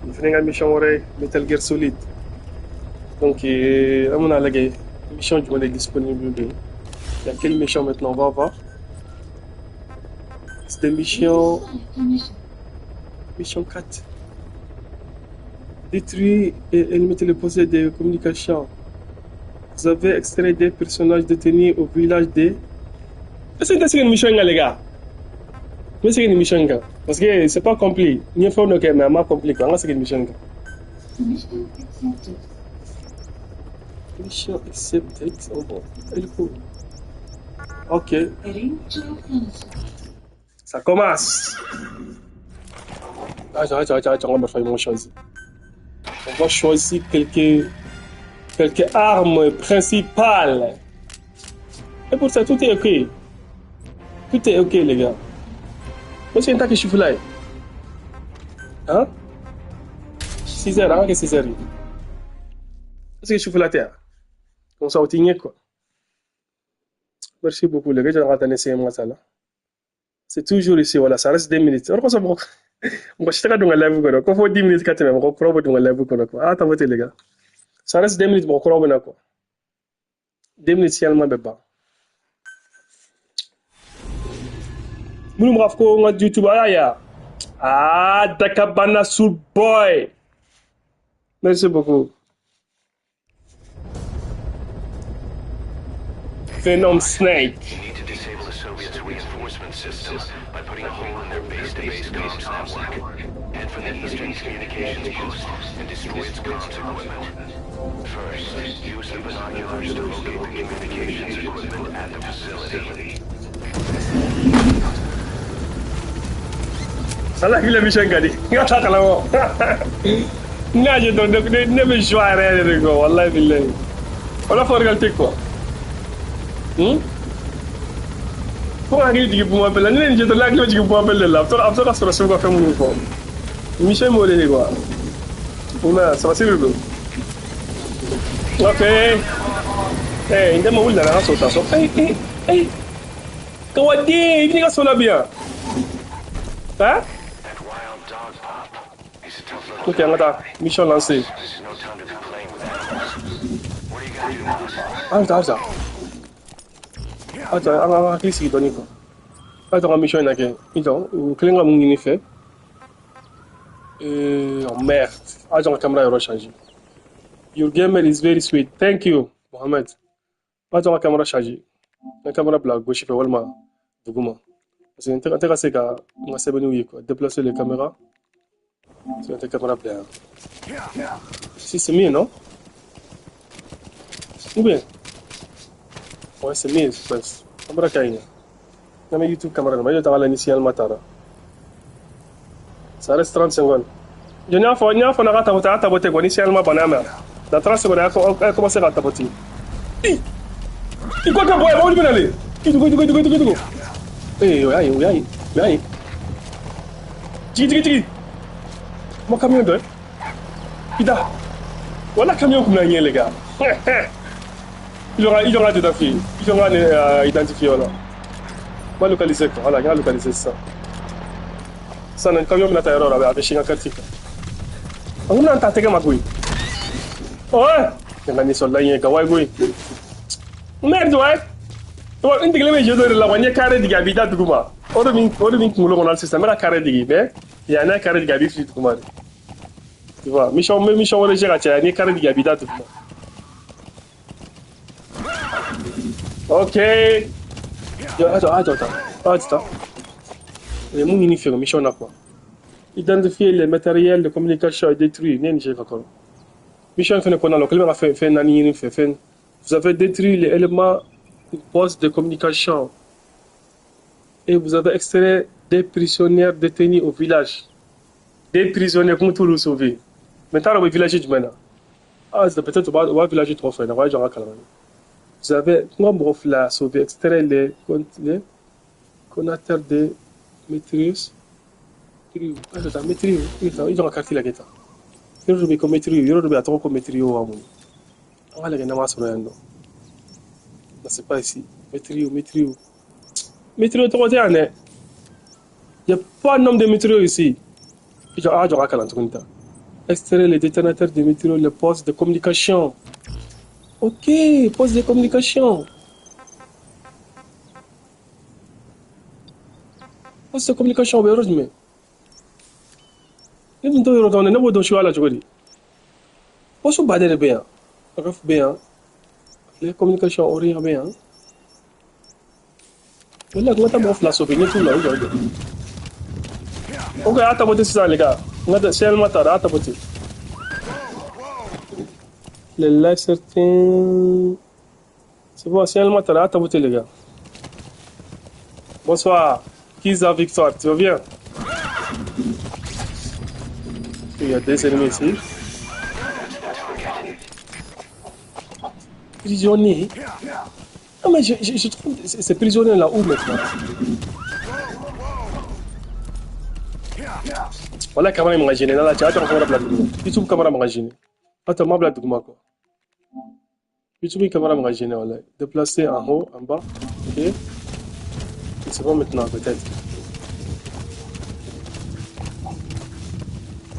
Nin fana ka mission wɛrɛ ye, Metal Gear Solid. Donc an bɛna lajɛ mission jumɛn de disponible de. Il y a quelle mission maintenant, on va voir. C'était mission mission 4. Détruire et éliminer les postes de communication. Vous avez extrait des personnages détenus au village de... Est-ce que c'est une mission, les gars? Mais c'est une mission, parce que c'est pas complet. Il y a un mais pas compliqué. C'est une mission. Mission accepted. Mission accepted. Oh bon. Ok. Ça commence. Attends, attends, attends, on va faire une chose. On va choisir quelques armes principales. Et pour ça, tout est ok. Tout est ok, les gars. Moi, c'est un tas que je suis là. Hein? 6 heures, hein? Que 6 heures. Est-ce que je suis là, terre? Comme ça, on tient quoi. Merci beaucoup, les gars. Je vais essayer moi ça là. C'est toujours ici, voilà. Ça reste 2 minutes. On va moi, je suis dans la live, quoi. Quand faut 10 minutes, quand même, on croit dans la live, quoi. Ah, t'as voté, les gars. Ça reste 2 minutes, on croit quoi. 2 minutes, si elle m'a pas. Nous nous avons YouTube. Ah, Dakabana Soul Boy. Merci beaucoup. Venom Snake. You need to disable the Soviets' reinforcement system by putting a hole in their base-to-base comms network. Head for the Eastern Communications Post and destroy its comms equipment. First, use the binoculars to locate the communications equipment at the facility. Ça là, il a mis un gars. Il a non, je ne me joue à rien de quoi. Wallah, billah. On a fait regarder quoi. Pour arriver du pour m'appeler, je te la clé pour m'appeler là. Après, ça va se faire mon quoi. Michel Mollet quoi. On a ça va c'est le. Ok. Eh, il m'a où là là ça ça. Eh eh eh. Kawadi, il va bien. Hein? Ok, on a mission lancée. Attends, attends. Attends, on va cliquer sur quoi. Attends, mission est là. Attends, on a fait. Oh merde. Attends, la caméra est rechargée. Your gamer is very sweet. Thank you, Mohamed. Attends, la caméra chargée. La caméra blanche, gauche, fait walma. Duguma. Parce que intéressé à quoi. Déplacer les caméras. C'est une caméra blanche. Si c'est mieux, non? Ou bien? Ouais, c'est mieux, je pense. Caméra kaïna. Non, mais YouTube caméra, mais je t'ai l'initial matara. Ça reste 30 secondes. Je n'ai pas fait tapoter quoi, initialement banana. Dans 30 secondes, elle commence à tapoter. Eh! Quoi que boy, on va aller. Go. Eh, ouais, ouais. Tiki, tiki. Mon camion de. Ida. Voilà camion comme la les gars. Il aura identifié. Il aura identifié voilà. On va localiser quoi. Voilà, il va localiser ça. Ça, un camion qui a erreur avec un quartier. On a un tâté comme quoi. Ouais. Il y a un soldat qui est kawaii. Merde ouais. Ouais, une déglé je dois la wanya carré de gabida duguma. Oro min kulo kono système la carré de mais il y en a carré de gabi fi duguma. Tu vois, mission wala jera tia ni carré de gabida duguma. OK. Attends. Et mon ini fait mission na quoi. Identifier les matériels de communication et détruire, ni j'ai encore. Mission fait qu'on a le fait fait nani fait. Vous avez détruit les éléments du poste de communication et vous avez extrait des prisonniers détenus au village. Des prisonniers, comment tout le sauver? Maintenant, on va village du maintenant. Ah, c'est peut-être on va village trop fort, on va genre Vous avez nombre là sauvé, extrait les connateurs de Métrius. Ah, Métrius, ils ont un quartier là qui est là. Ils ont Métrius, ils ont Métrius. On va aller dans la. Non, c'est pas ici. Métrio. Métrio, il n'y a pas de nom de métrio ici. Ah, j'aurai qu'à l'entendre. Extraire les détonateurs de métro, le poste de communication. Ok, poste de communication. Poste de communication, bɛ yɔrɔ jumɛn? Ne tun t'o yɔrɔ dɔn dɛ, ne b'o dɔn suya la cogo di? Poste baden de bɛ yan. RF bɛ yan. Les communications orient bɛ yan. Wala n ka taa mɔgɔ fila sauver, ɲɛ t'u la, u jɔ, u jɔ. Ok, a tapoter sisan les gars. N ka signalement taara, a tapoter. Les lives certains. C'est bon, signalement taara, a tapoter les gars. Bonsoir. Kiza Victoire, tu vas bien? Il y a des ennemis ici. Prisonnier. Non mais je trouve ces prisonniers là où maintenant? Voilà, caméra m'a gêné. Là, tu as la YouTube caméra m'a gêné. Attends, ma blague quoi. YouTube caméra m'a gêné. Voilà. Déplacer en haut, en bas. Ok. C'est bon maintenant peut-être. Ok.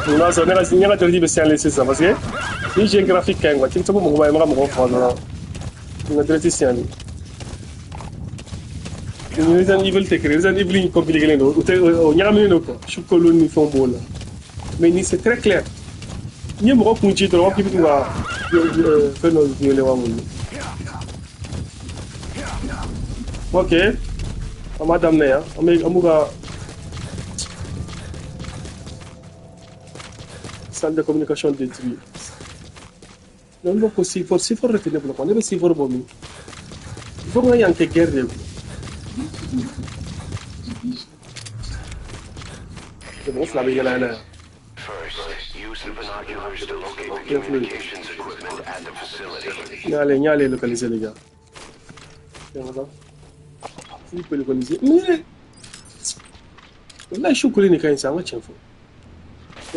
Non, ça n'est pas de signaler sisan parce que ni j'ai graphique ka ɲi quoi, TikTok mɔgɔ b'a ye, ma ka mɔgɔw faga dɔrɔn. N ka direct signaler. Ni Resident Evil tɛ kelen, Resident Evil in compliqué don, o tɛ o ɲagaminen don quoi, sukolo ni fɛnw b'o la. Mais ni c'est très clair. N'i ye mɔgɔ kun ci dɔrɔn, k'i bɛ to ka fɛn dɔ violer wa mun ye. Ok, an b'a daminɛ yan, an bɛ an b'u ka salle de communication détruite. Non b'a ko C4, C4 de tɛ ne bolo quoi, ne bɛ C4 bɔ min? Il faut que n ka yan kɛ guerre de ye quoi. Mɔgɔ fila bɛ yɛlɛ yɛlɛ yan. First, use the binoculars to locate the communications equipment at the facility. N y'ale localiser les gars. Il peut localiser. Mais wallahi su kule ne ka ɲi sa, an ka tiɲɛ fɔ.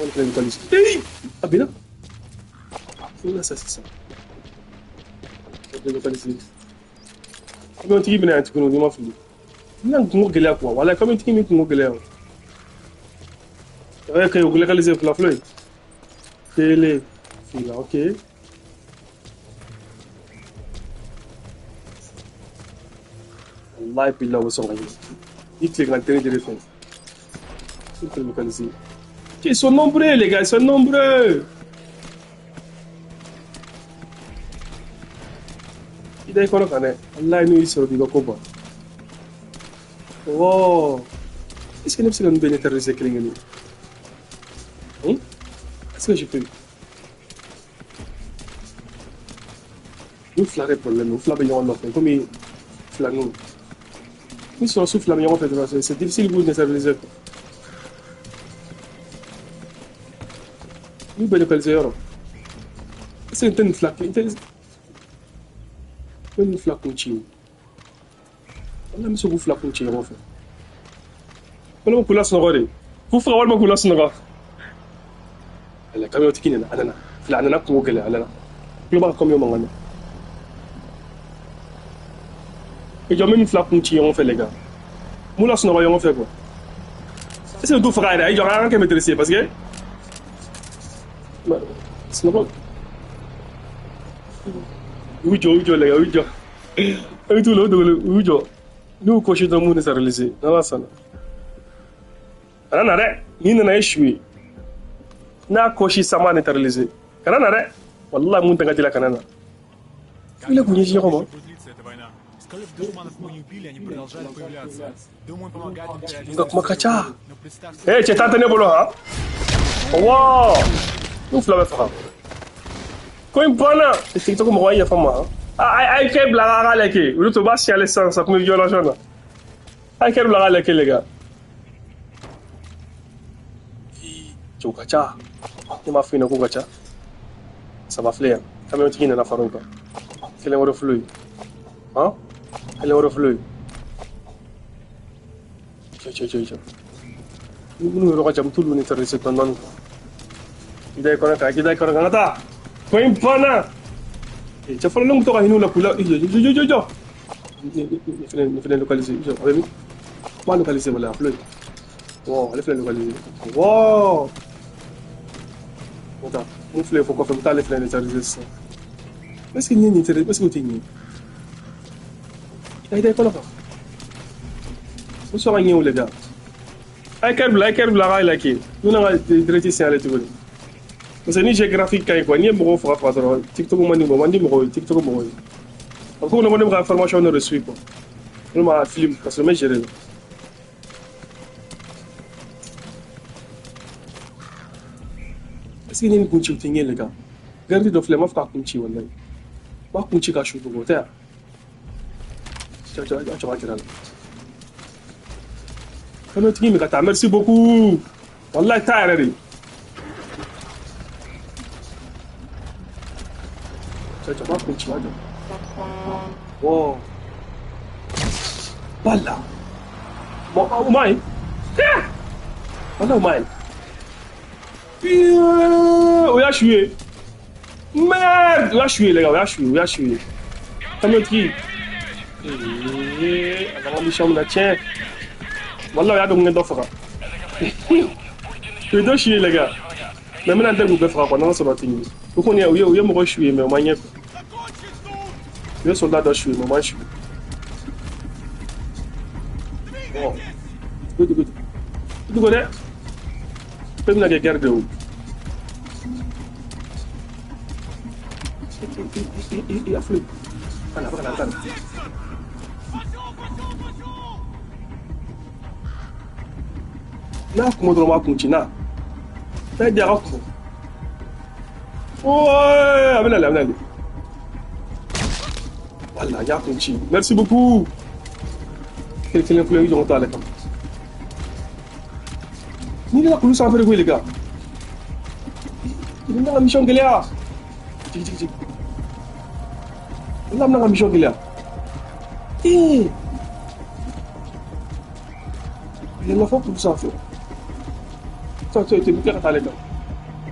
On peut localiser. Hey! A binna. Là, ça c'est ça. On peut localiser. Camion tigi bɛna yan tuguni, n'i ma fili. N bɛna kungo gɛlɛya quoi. Walahi camion tigi min kungo gɛlɛya. Ok, o localiser fila fila ye. Kelen, fila, ok. Wallahi billahi o bɛ sɔn ka ye. I tilegan tɛ ne de fɛ. Il faut localiser. Ils sont nombreux les gars, ils sont nombreux. I da i kɔnɔ kan dɛ. Wallahi n'u y'i sɔrɔ k'i ka ko ban. Oh. Est-ce que ne bɛ se ka ninnu bɛɛ neutraliser kelen kelen? Est-ce que je peux? N'u fila de problème, u fila bɛ ɲɔgɔn nɔfɛ komi filaninw. Ni sɔrɔsiw fila bɛ ɲɔgɔn fɛ dɔrɔn, c'est difficile k'u neutraliser quoi. N'u bɛɛ localiser yɔrɔ. Est-ce que n tɛ nin fila n tɛ nin fila kun ci? Wala n bɛ se k'u fila kun ci ɲɔgɔn fɛ. Walima k'u lasunɔgɔ de. K'u faga walima k'u lasunɔgɔ. Ala camion tigi nana, a nana. Fila a nana kungo gɛlɛya, a nana. Tulo b'a ka camion mankan na. I jɔ n bɛ nin fila kun ci ɲɔgɔn fɛ les gars. M'u lasunɔgɔ ɲɔgɔn fɛ quoi. Est-ce que t'u faga yɛrɛ? I jɔ an ka kɛ maîtriser parce que sunɔgɔ. U jɔ, u jɔ les gars, u jɔ. U t'u la, u dogolen, u jɔ. N'u y'u kɔsi dɔrɔn, m'u neutraliser. N'Ala sɔnna. Kana na dɛ, n'i nana e su ye. N'a kɔsi sisan, m'a neutraliser. Kana na dɛ. Wallahi mun tɛ n ka ji la, kana na. File k'u ɲɛsin ɲɔgɔn ma. Сколько душманов мы не убили, они продолжали появляться. Думаю, помогает империалистам. Nka kuma ka ca. Но представьте, Eh, cɛ tan tɛ ne bolo han. Wa! N'u fila bɛ faga. Ko in banna. TikTok mɔgɔ ye yafa n ma han. A ye kɛ bila a ka lajɛ. Olu to b'a signaler sisan sisan kuma violation na. A ye kɛ bila a ka lajɛ les gars. Cɛw ka ca. Ne m'a f'i ɲɛna k'u ka ca. Saba filɛ yan. Camion tigi nana far'o kan. Kelen wɛrɛ filɛ yen. Han? Kelen wɛrɛ filɛ yen. Jɔ jɔ jɔ. Minnu yɔrɔ ka jan, n t'olu neutraliser dɔɔni dɔɔni quoi. I da i kɔnɔ kan, i da i kɔnɔ kan, ka taa. Ko in banna. Cɛ fɔlɔ ne tun to ka hinɛ u la k'u la jɔ jɔ jɔ jɔ. Nin fɛnɛ localiser, jɔ a bɛ min? N b'a localiser wala a filɛ nin ye. Wow, ale filɛ localiser. Wow. Attends, mun filɛ fo kɔfɛ, n bɛ taa ale filɛ neutraliser sisan. Est ce que nin ye nin, est ce que o tɛ nin ye? I da i kɔnɔ kan. O sɔn ka ɲɛ o les gars. A ye kɛri bila, a ye kɛri bila a k'a like. N bɛna n ka direct signaler tuguni. Parce que ni jeu graphique ka ɲi quoi, n'i ye mɔgɔw faga faga dɔrɔn, TikTok man di mɔgɔ, man di mɔgɔw ye, TikTok mɔgɔw ye. A bɛ komi ne bɛ ka information dɔ de suit quoi. Ne ma film parce que n bɛ gérer. Est ce que ni nin kun ci o tɛ ɲɛ les gars? Garde dɔ filɛ, n b'a fɔ k'a kun ci walayi. N b'a kun ci ka su dogo, o tɛ yan. Cɛ cɛ a cɛ ka gɛrɛ a la. Kalo tigi min ka taa, merci beaucoup. Walayi taa yɛrɛ de. Cɛ cɛ b'a kun ci, b'a jɔ. Wow. Bala. Bon, o ma ɲi. Walayi o ma ɲi. O y'a su ye. Merde, o y'a su ye les gars, o y'a su ye, o y'a su ye. Kalo tigi. A ka mission bɛna tiɲɛ. Walayi o y'a dɔn ko n ye dɔ faga. U ye dɔ su ye les gars. Mais n bɛna n tɛ k'u bɛɛ faga quoi, n'ala sɔrɔ a tɛ ɲɛ. O kɔni u ye mɔgɔ su ye mais o ma ɲɛ quoi. U ye soldat dɔ su ye mais o ma su. Bon. Good good. Good dɛ. Bɛɛ bɛna kɛ guerre de ye o. A filɛ. Ka na, a bɛ ka na, a bɛ ka na. N'a kuma dɔrɔn b'a kun ci n'a. N'a ye di a ka kuma. Ouais, a bɛ nale, a bɛ nale. Voilà, y'a kun ci. Merci beaucoup. Kelen kelen filɛ, i jɔn t'ale kama. Ni ne ka kulu sanfɛ de koyi les gars. I bɛna ka mission gɛlɛya. Jigi jigi jigi. N bɛna ka mission gɛlɛya. Ee. Yɛlɛma fɔ kulu sanfɛ. Cɛ cɛ cɛ, n bɛ tila ka taa ale kan.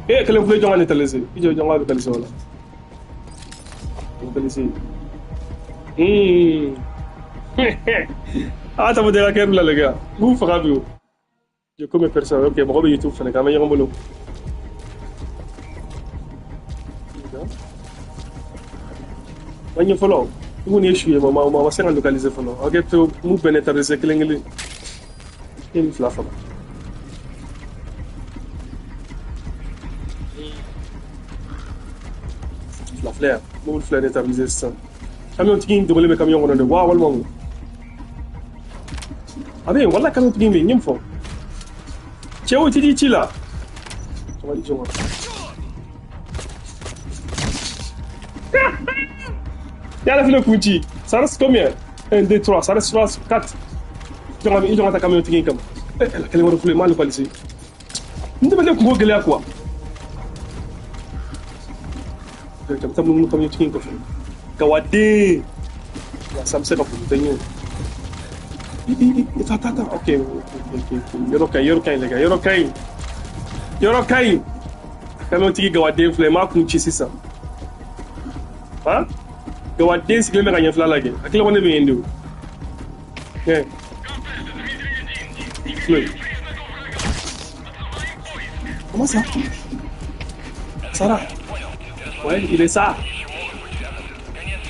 Eh, kelen filɛ, jɔn ka neutraliser. I jɔ, jɔn ka localiser o la. Localiser. Ah, ta bɔ ka kɛ bila les gars. N b'u faga bi o. Je comme personne. Ok, mɔgɔ bɛ YouTube fɛnɛ kan, an bɛ ɲɔgɔn bolo. Ma ɲɛ fɔlɔ. I kɔni ye su ye, ma ma se ka localiser fɔlɔ. Ok, to m'u bɛɛ neutraliser kelen kelen. E ni fila faga. Fila filɛ yan. N b'olu fila neutraliser sisan. Camion tigi in dogolen bɛ camion kɔnɔ de. Wa walima mun? A bɛ yen, walahi camion tigi in bɛ yen, n ye mun fɔ? Cɛw ti di ci la. Jɔn jɔn. Yala filɛ kun ci. Ça reste combien? 1, 2, 3, ça reste 3, 4. I jɔn ka taa camion tigi in kama. Eh, kelen wɛrɛ filɛ, n m'a localiser. N tɛ bɛ ne kungo gɛlɛya quoi. Ka taa munumunu camion tigi in kɔfɛ. Gawaden. Ça bɛ se ka fɔ tɛ ɲɛ. I ta ta ta. Ok, ok, ok. Yɔrɔ ka ɲi, yɔrɔ ka ɲi les gars, yɔrɔ ka ɲi. Yɔrɔ ka ɲi. Camion tigi gawaden filɛ, n m'a kun ci sisan. Han? Gawaden sigilen bɛ ka ɲɛ fila lajɛ. A kelen ko ne bɛ yen de o. Ɛ. Filɛ. Comment ça? Sarah. Ouais, il est ça.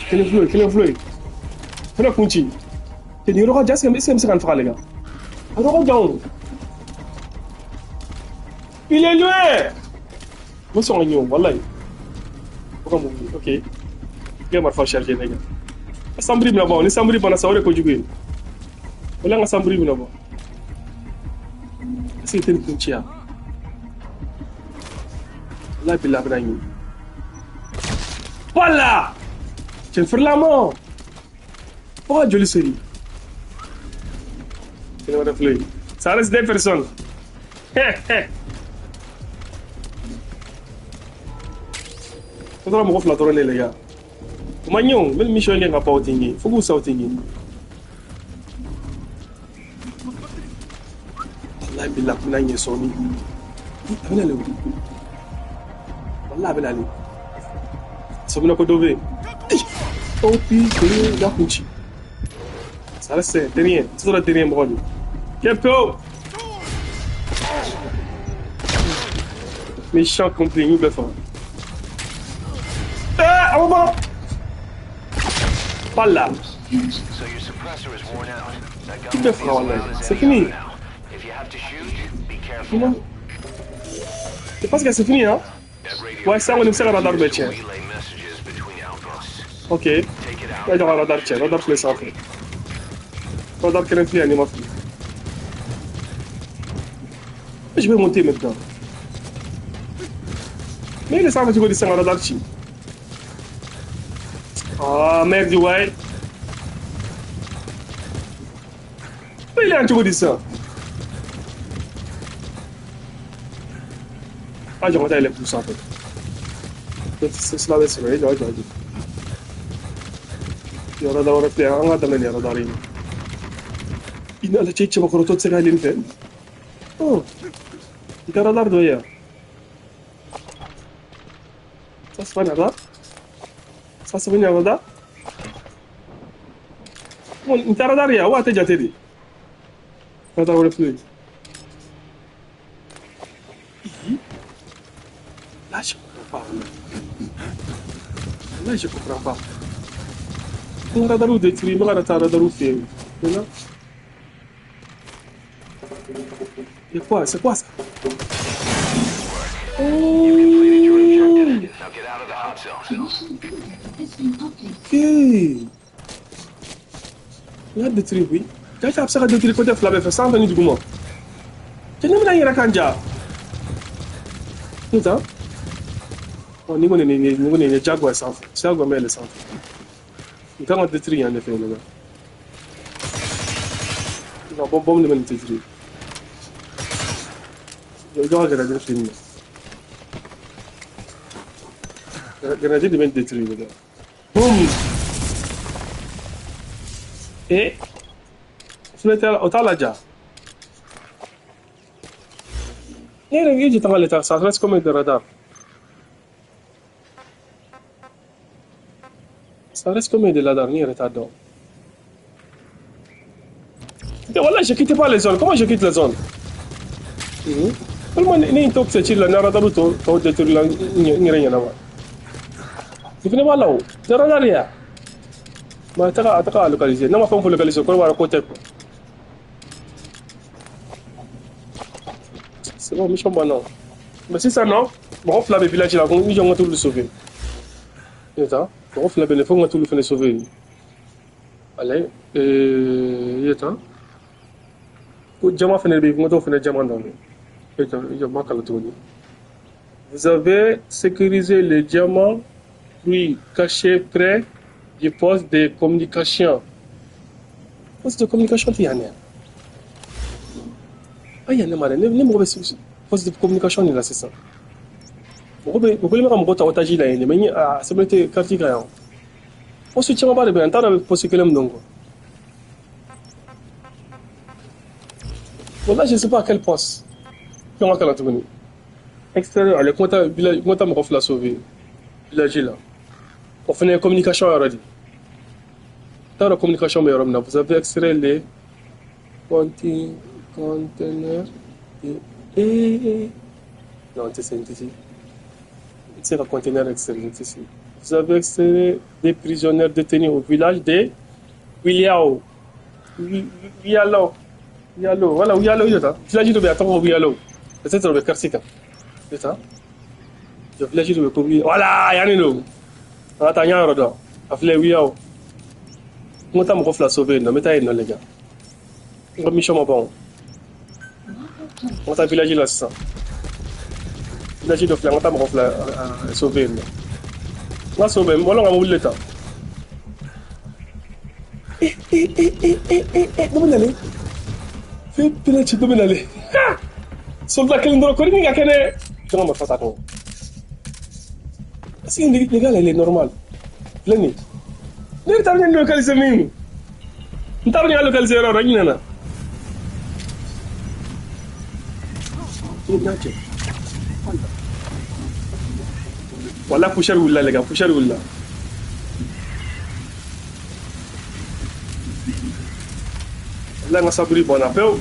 Kelen filɛ, kelen filɛ. Fɛnɛ kun ci. Cɛ nin yɔrɔ ka jan, est-ce que n bɛ se ka nin faga les gars? A yɔrɔ ka jan o. Il est loin. N bɛ sɔn ka ɲɛ o, walayi. O ka mun ok. I ka marifa chargé les gars. Sanbiri bɛna ban, ni sanbiri banna sa o de ye kojugu ye. Wala an ka sanbiri bɛna ban. Est-ce que i tɛ nin kun ci yan? Walayi bilahi a bɛna ɲɛ. Voilà! Cɛ feerela fo ka joli seri. Kelen wɛrɛ filɛ yen. Ça reste deux personnes. O tora mɔgɔ fila dɔrɔn de les gars. O ma ɲɛ o, n bɛ mission kɛ ka pan o tɛ ɲɛ. Fo k'u sa o tɛ ɲɛ. Wallahi billah bɛna ɲɛ sɔɔni. A bɛna le o. Wallahi a bɛna le. Sɔmina ko dɔ bɛ yen. Oh putain, y'a kun ci. Ça reste derrière. Toujours derrière mɔgɔ de. Kɛpɛw. Méchant accompli, n y'u bɛɛ faga. Eh, a ma ban. Pas là. So your suppressor is worn out. That gun Tout won't bɛɛ be as faga wallahi. loud as C'est any fini. other now. If you have to shoot, be careful. Non. Je pense que c'est fini, hein? That radio Ouais, ça, on aime ça, la radar is used bɛɛ to tiɲɛ. relay messages between outposts. Ok. Take it out. E jɔ ka radar tiɲɛ. Radar filɛ sanfɛ. Radar kelen filɛ yan, n'i ma fili. Je vais monter maintenant. Mais il est sanfɛ cogo di sisan ka radar ci? Ah, merde, ouais. Mais il est yan cogo di sisan? Ah, jɔ ka taa yɛlɛ kulu sanfɛ. Sila bɛ sɔrɔ, e jɔ, jɔ, jɔ. Yɔrɔ radar wɛrɛ filɛ yan, an ka daminɛ nin radar in. I ni Ala cɛ, cɛbakɔrɔtɔ tɛ se ka yɛlɛ nin fɛ. Oh, i ka radar dɔ ye yan. Ça, c'est pas un radar? Ça, c'est pas un radar? Bon, n tɛ radar ye yan, wa a tɛ jate de. Radar wɛrɛ filɛ yen. Là, je comprends pas. Là, je comprends pas. N ka radarw détruit, n bɛ ka taa radarw fɛ yen. Maintenant, il y a quoi? C'est quoi ça? You completed your objective. Now get out of the hot zone. Mission has been updated. Ok. N y'a détruit, oui. Jaa a bɛ se ka détruire côté fila bɛɛ fɛ, sanfɛ ni duguma. Cɛ ne bɛna n yɛrɛ kan ja. Sisan. Ɔ ni kɔni nin nin kɔni nin ye diyagoya sanfɛ. Diyagoya bɛ yɛlɛ sanfɛ. N kan ka détruire yan de fɛ yen nɔ. Nka bɔ bɔm de bɛ nin détruire. Jɔ ka grenade fili nin na. Grenade de bɛ nin détruire nin na. Boum! Eh? Fɛnɛ t'a o t'a laja. Ne yɛrɛ e jɛ ta ça reste comme des radars. Ça reste comme des radars, ne yɛrɛ t'a dɔn. Voilà, je quitte pas les zones. Comment je quitte les zones? Walima ne ye n to kisɛ ci la, ni radaru tɔ tɔw détruire la n yɛrɛ ɲɛna wa. I fɛnɛ b'a la o. Tɛ radar ye wa? Mais a tɛ ka localiser. N'a ma fɛn fɛn localiser, kɔrɔ b'a la ko tɛ quoi. C'est bon, mission banna. Mais sisan nɔ, mɔgɔ fila bɛ village la, ko n jɔ n ka t'olu sauver. I taa, mɔgɔ fila bɛ yen, fo n ka t'olu fɛnɛ sauver. Allez, i ye taa. Ko jama fɛnɛ bɛ yen, n ka t'o fɛnɛ jama nɔfɛ. I jɔ, i jɔ, n b'a kalan tuguni. Vous avez sécurisé le diamant bruit caché près du poste de communication. Poste de communication tɛ yan dɛ. A yan ne ma dɛ, ne mɔgɔ bɛ poste de communication de la sisan. Mɔgɔ bɛ, mɔgɔ bɛ ka mɔgɔ ta otage la yen de, mais a sɛbɛn tɛ carte kan yan. Poste camanba de bɛ yan, n t'a dɔn a bɛ poste kelen min dɔn quoi. Bon là, je sais pas à quel poste. Fɛn ka kalan tuguni. Extérieur, ale kuma t'a village, kuma t'a mɔgɔ fila sauver village la. O fɛnɛ ye communication yɔrɔ de. T'a dɔn communication bɛ yɔrɔ min na. Vous avez extrait les conteneurs de eh non, tɛ se, n tɛ se. I tɛ se ka conteneur extrait, n tɛ se. Vous avez extrait des prisonniers détenus au village de Wiliao. Wiyalo. Wiyalo, voilà, Wiyalo, i jɔ tan. Village dɔ bɛ yen, a tɔgɔ ko Wiyalo. Peut-être o bɛ quartier kan. I jɔ tan. Jɔ village dɔ bɛ ko Wiyalo. Voilà, yan de don. An ka taa, n y'a yɔrɔ dɔn. A filɛ Wiyalo. N ko taa mɔgɔ fila sauver yen nɔ, n bɛ taa yen nɔ les gars. N ka mission ma ban o. N ka taa village la sisan. Village dɔ filɛ, n ka taa mɔgɔ fila sauver yen nɔ. N ka sauver, n bɔla ka mobili de ta. Eh, eh, eh, eh, eh, eh, eh, dɔ bɛ nalen. Fɛn bɛɛ ci dɔ bɛ nalen. Soldat kelen dɔrɔn, kɔri min ka kɛnɛ. Jɔn ka marifa t'a kɔnɔ. Est-ce que le gars là, il est normal? Filɛ nin ye. Ne yɛrɛ t'a dɔn n ye localiser min. N t'a dɔn n y'a localiser yɔrɔ o yɔrɔ, n ɲinɛna. N y'a cɛ. Wala poussière wulila les gars, poussière wulila. Wala n ka saburi bɔnna pewu.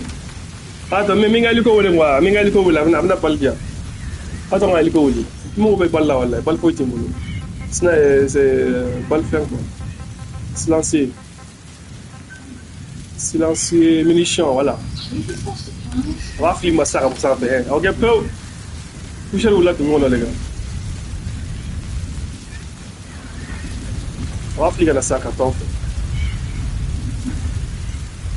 Attends, mais min ka hélico wele quoi, min ka hélico wele, a bɛna bali di yan. Attends, n ka hélico wele. N mago bɛ bali la walayi, bali foyi tɛ n bolo. Sinon, c'est balle fɛn quoi. Silencieux. Silencieux, munition, voilà. A b'a fili ma sisan ka bɔ sanfɛ. Ok, pewu. Poussière wulila dugu kɔnɔ les gars. A b'a fili ka na sisan ka to an fɛ.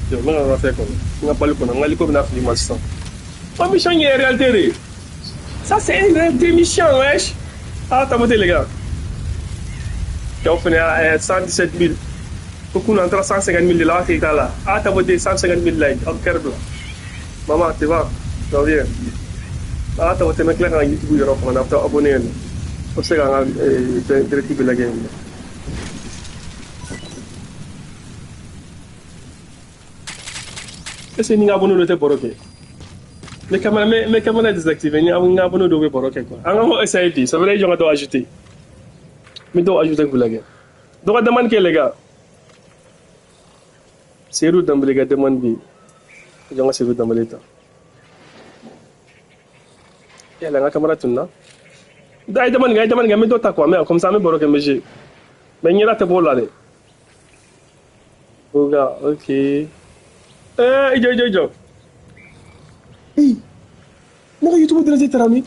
Jɔ, n bɛ ka n ka fɛn kɔnɔ. N ka bali kɔnɔ, n ka hélico bɛna fili ma sisan. Oh, mission ye réalité de. Ça, c'est une réalité mission, wesh. Ah, tapoter les gars. Cɛw fɛnɛ y'a 117 000. Ko kunun an taara 150 000 de la, a t'a la. Ah, tapoter 150 000 like. Aw kɛrɛ bila. Maman, tu vas? Tu vas bien? Ah, tapoter, n bɛ tila ka n ka YouTube yɔrɔ fana na, a bɛ taa abonné yen nɔ. Aw bɛ se ka n ka fɛn direct bɛɛ lajɛ yen nɔ. Est-ce que ni n ka abonné dɔ tɛ baro kɛ? Mais caméra, mais caméra désactivée, ni n ka abonné dɔw bɛ baro kɛ quoi. An ka essayer bi, ça veut dire jɔn ka dɔ ajouter. N bɛ dɔw ajouter k'u lajɛ. Dɔ ka demande kɛ les gars. Seydou Dembélé ka demande bɛ yen. Jɔn ka Seydou Dembélé ta. Yala n ka caméra tununa. A ye demande kɛ, a ye demande kɛ, n bɛ dɔ ta quoi, mais comme ça an bɛ baro kɛ n bɛ jouer. Mais n ɲɛda tɛ bɔ o la dɛ. Boga, ok. Eh, i jɔ, i jɔ, i jɔ. Hey, ne ka YouTube direct taara min?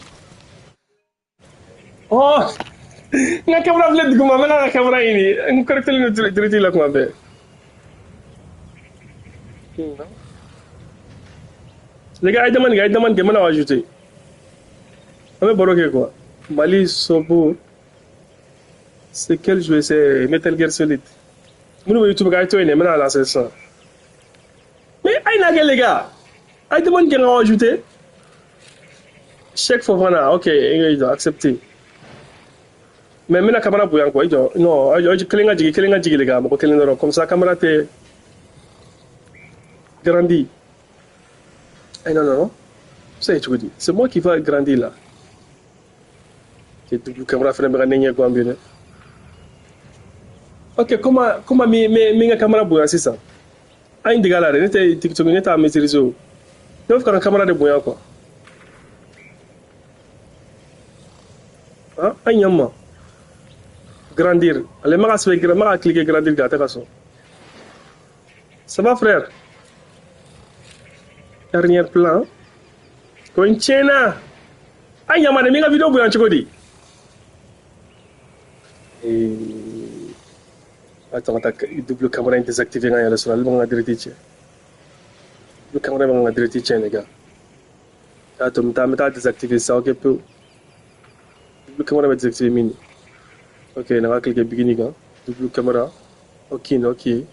Oh, n ka caméra filɛ duguma, n bɛ ka caméra ɲini. N connecté len don direct la kuma bɛɛ. Les gars, a ye demande kɛ, a ye demande kɛ, n bɛna aw ajouter. An bɛ baro kɛ quoi. Mali Sobo, c'est quel jeu? C'est Metal Gear Solid. Minnu bɛ YouTube kɛ, a ye to yen dɛ, n bɛna lancer sisan. Mais a ye n'a kɛ les gars. A ye demande kɛ n ka ajouter. Cheikh Fofana, ok, i jɔ, accepter. Mais n bɛna caméra bonya quoi, i jɔ. Non, kelen ka jigin, kelen ka jigin les gars, mɔgɔ kelen dɔrɔn. Comme ça, caméra tɛ grandi. Eh non, non, non. Ça, cogo di? C'est moi qui va grandir là. Cɛ double caméra fɛnɛ bɛ ka ne ɲɛ gan bi dɛ. Ok, comment mi ka caméra bonya sisan? An ye dege a la dɛ, ne tɛ TikTok, ne t'a maîtriser o. Ne b'a fɛ ka n ka caméra de bonya quoi. Ah, an ɲɛ ma. Grandir. Ale ma ka sɛbɛn, ma ka cliquer grandir kan, a tɛ ka sɔn. Ça va frère? Dernier plan. Ko n tiɲɛna. An ɲama dɛ, min ka vidéo bonya cogo di? Attends, ka taa double caméra in désactiver n ka yɛrɛ sɔrɔ, ale bɛ n ka direct tiɲɛ. Double caméra bɛ n ka direct tiɲɛ les gars. Attends, n bɛ taa désactiver sisan, ok pewu. Double caméra bɛ désactiver min de? Ok, na ka cliquer bigini kan. Double caméra. Ok, ok.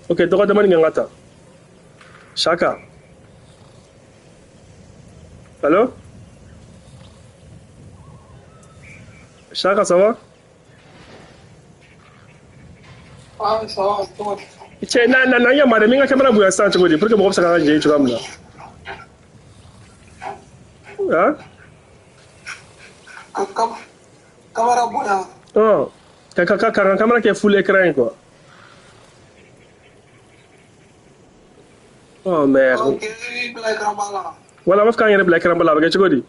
Ok, dɔ ka demande kɛ n ka ta. Chaka. Allô? Chaka, ça va? Ah, ça va, cogo di? Cɛ, na yama dɛ, min ka caméra bonya sisan cogo di? Pour que mɔgɔ bɛ se ka jɛ cogoya min na. Ah? Ka caméra bonya. Ɔn, ka caméra kɛ full écran ye quoi. Oh merde. Ok, i bila écran ba la. Wala, an b'a fɔ k'an yɛrɛ bila écran ba la, a bɛ kɛ cogo di?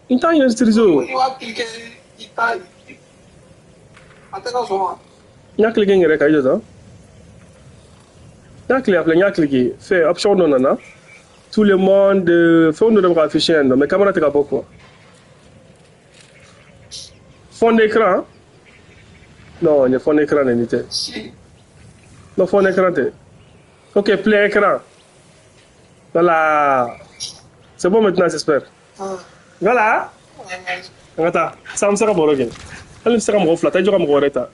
N t'an yɛrɛ utiliser o. I b'a cliquer, i ta a tɛ ka sɔn wa? N y'a cliquer n yɛrɛ kan, i jɔ tan. N y'a cliquer, a filɛ, n y'a cliquer. Fɛn option dɔ nana. Tout le monde, fɛn dɔ de bɛ ka afficher yan nɔ, mais caméra tɛ ka bɔ quoi. Fond d'écran? Non, nin ye fond d'écran de nin tɛ. Si. Non, fond d'écran tɛ. Ok, plein écran. Voilà. C'est bon maintenant, j'espère. Ah. Voilà. An ka taa. Sisan an bɛ se ka baro kɛ. Hali ni bɛ se ka mɔgɔ fila ta, i jɔ ka mɔgɔ wɛrɛ ta.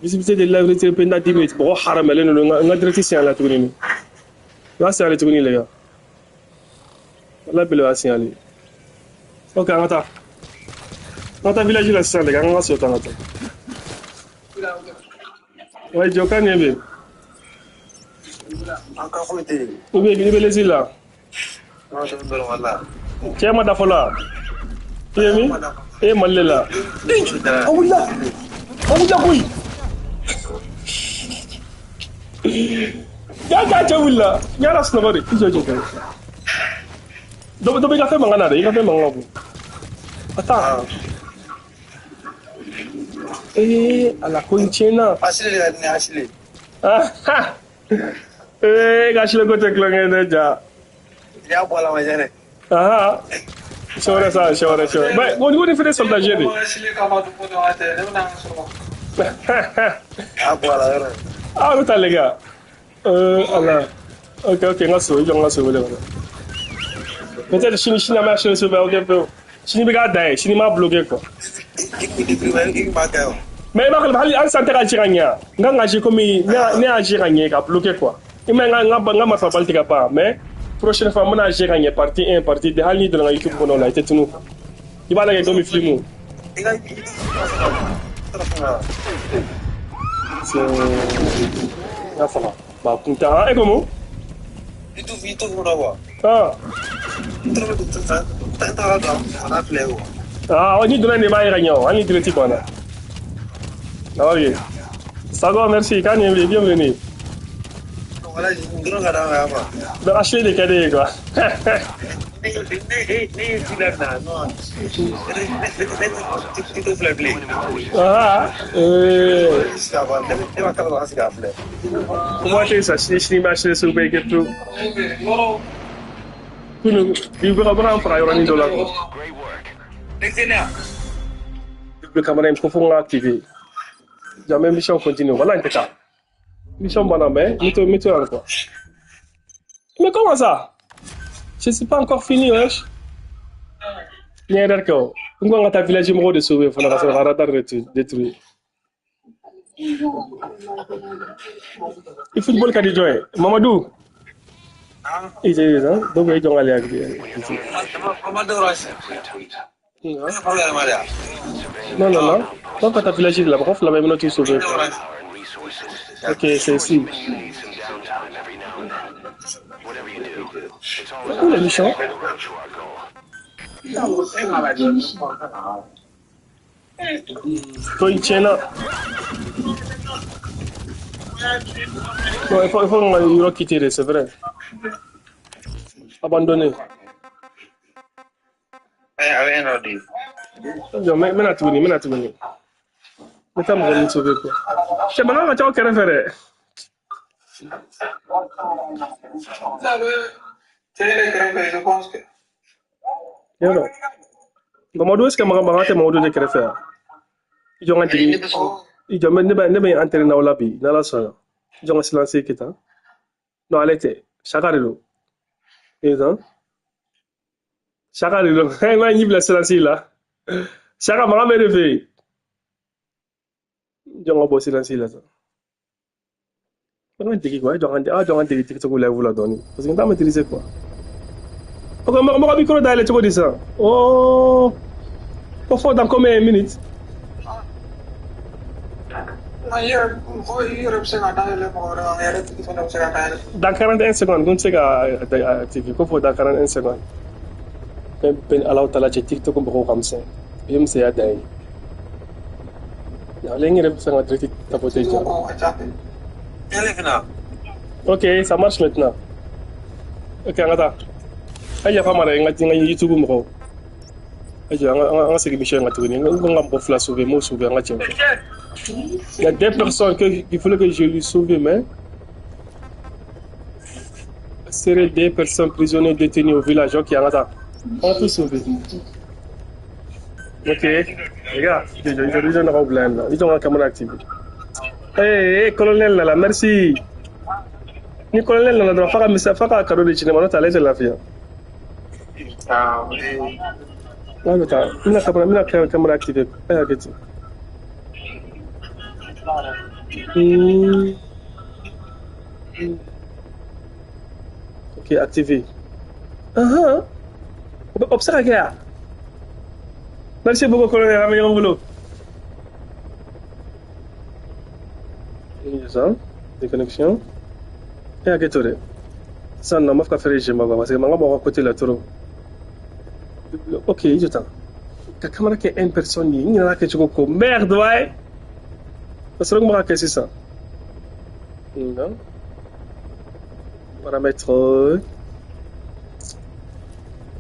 Visibilité de live retirée pendant 10 minutes. Mɔgɔ haramɛlen don, n ka direct signalé tuguni. I b'a signalé tuguni les gars. Wala bele b'a signalé. Ok, an ka taa. An ka taa village la sisan les gars, an ka sɔrɔ ta an ka taa. Ouais, jɔ kan ɲɛ bɛ yen. I bɛ lezi la. Cɛ ma da fɔlɔ. I ye min? E ye Mali de la. A wulila. A wulila koyi. Ja ja cɛ wulila. N y'a lasunɔgɔ de. I jɔ jɔ jɔ. Dɔ bɛ i ka fɛn mankan na dɛ. I ka fɛn mankan ka bon. Attends. Eh, ala ko in tiɲɛna. Asile de ka di ne ye Asile. Ah, eh, ka Asile ko tɛ tulonkɛ ye dɛ ja. I y'a bɔ a la ma jɛnɛ. Ah, c'est vrai ça, c'est vrai, c'est vrai. Mais au niveau des frais soldat de. Asile kama dugu dɔ tɛ ne bɛna n sɔrɔ. A y'a bɔ a la yɔrɔ. Ah, bɛ taa les gars. Ala. Ok, ok, n ka so, i jɔ n ka so wele kɔnɔ. Peut-être sini sini an bɛ Asile sauver, ok, pewu. Sini bɛ k'a dan ye, sini m'a bloqué quoi. I b'a kɛ o. Mais i b'a kalama hali sisan n tɛ ka ci ka ɲɛ. N kan ka ci komi ne y'a ci ka ɲɛ ka bloqué quoi. I ma ye n ka marifa bali tɛ ka ban, mais prochaine fois n bɛna ci ka ɲɛ partie 1 partie 2 hali n'i donna n ka YouTube kɔnɔ o la i tɛ tunun quoi. I b'a lajɛ komi film. I ka C'est n y'a faga. Ba kun tɛ ah e ko mun? YouTube kɔnɔ quoi. Ah. Ah, ni donna nin b'a ye ka ɲɛ o, hali ni direct banna. Ok. Sago, merci. K'an ni bienvenue. Donc, Ashley de ka di ye quoi. Ah, kuma tɛ sa sini sini b'a Ashley sugu bɛɛ kɛ pewu. Kunu, bi bɛ ka an faga yɔrɔnin dɔ la quoi. Double caméra in ko fo n ka activer. Jamais mission continue. Voilà, n tɛ taa. Mission banna mais n bɛ to yan quoi. Mais comment ça? Je suis pas encore fini, wesh. N ye erreur kɛ o. N ko n ka taa village mɔgɔw de sauver fana ka sɔrɔ ka radar détruire. I football ka di jɔn ye? Mamadou. I tɛ hein? Donc i jɔn k'ale hakili. Non, non, non. Donc ka taa village de la mɔgɔ fila bɛ bɛna t'u sauver. Ok, c'est ici. Où la mission? Ko in tiɲɛna. Bon, il faut n ka yɔrɔ quitter de, c'est vrai. Abandonner. Jɔ, n bɛna tuguni, n bɛna tuguni. N bɛ taa mɔgɔ min sauver quoi. Cɛ mankan ka ca aw kɛrɛfɛ dɛ. Yɔrɔ. Mamadou est-ce que mankan tɛ Mamadou de kɛrɛfɛ yan? I jɔ n ka jigin. I jɔ ne bɛ entraîner aw la bi n'Ala sɔnna. I jɔ n ka silence kɛ tan. Non, ale tɛ. Saka de don. Hein? Saka de don. I m'a ɲi bila silence la. Saka mankan bɛ de fɛ yen. I jɔ n ka bɔ silence la sa. N ka dege quoi. I jɔ n ka dege TikTok live la dɔɔni. Parce que n t'a maîtriser quoi. Ok, mɔgɔ b'i kɔrɔ dayɛlɛ cogo di sisan? Oh, ko fɔ dans combien de minutes? Dans 41 secondes, ko n tɛ se ka activer. Ko fɔ dans 41 secondes. Fɛn bɛɛ ni Alahu taala cɛ TikTok mɔgɔw ka misɛn. O ye misɛnya dan ye. Ale n yɛrɛ bɛ fɛ ka direct tapoter ja. Ok, ça marche maintenant. Ok, an ka taa. A yafa ma dɛ, n ka YouTube mɔgɔw. A jɔ an ka segin mission in kan tuguni. N ko n ka mɔgɔ fila sauver, n m'o sauver an ka cɛ. Il y a des personnes qu'il fallait que je lui sauve, mais seraient des personnes prisonnières détenues au village. Ok, an ka taa. On va tout sauver. Ok, les gars, je n'ai pas problème là. Ils ont la caméra activée. Hey, hey, colonel là, merci. Ni colonel là, dɔrɔn f'a ka misa f'a ka cadeau de ci ne ma n'o tɛ ale tɛ lafiya. N'a bɛ taa, n bɛna caméra activée. A y'a kɛ ten. Ok, activé. O bɛ se ka kɛ yan. Merci beaucoup, colonel. An bɛ ɲɔgɔn bolo. Ça, déconnexion. E hakɛ to dɛ. Sisan nɔ n b'a fɛ ka fɛɛrɛ jɛma quoi, parce que mankan b'aw ka côté la trop. Ok, i jɔ tan. Ka caméra kɛ une personne ye, n ɲinɛna kɛcogo kɔ. Merde, ouais. Parce que n kun b'a kɛ sisan. Non. Paramètres.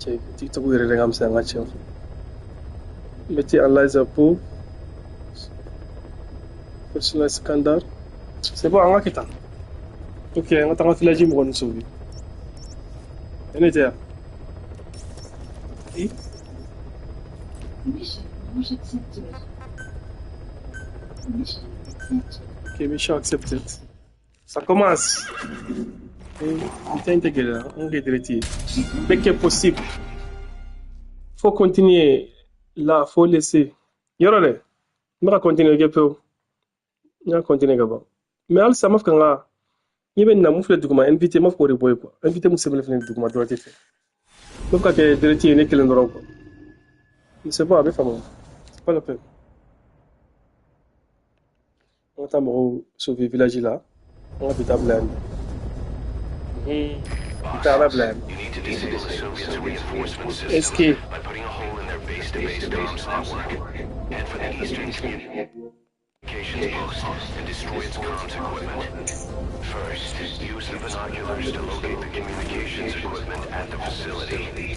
Cɛ, TikTok yɛrɛ de ka misɛn an ka tiɲɛ fɔ. Mettez en laser pour personnel standard. C'est bon, an ka kɛ tan. Ok, an ka taa an ka village mɔgɔ ninnu sauver. Ne tɛ yan. Eh? Mission not accepted. Mission accepted. Ok, mission accepted. Ça commence. Putain, tɛ gɛlɛya, an kɛ direct ye. Dès que possible. Faut continuer. Là, faut laisser. Yɔrɔ dɛ, n bɛ ka continuer kɛ pewu. N y'a continuer ka ban. Mais halisa n b'a fɛ ka n ka n'i bɛ na mun filɛ duguma invité n b'a fɛ k'o de bɔ yen quoi. Invité mun sɛbɛnnen filɛ duguma droite fɛ. N b'a fɛ ka kɛ direct ye ne kelen dɔrɔn quoi. Mais c'est bon, a bɛ faamu. C'est pas la peine. An ka taa mɔgɔw sauver village la. An ka bi taa bila yan nɔ. Bi taa ala bila yan nɔ. You need to disable the Soviets' reinforcement system Est-ce que by putting a hole in their base-to-base comms network. Head for the eastern communications post and destroy its comms equipment. First, use the binoculars to locate the communications equipment at the facility.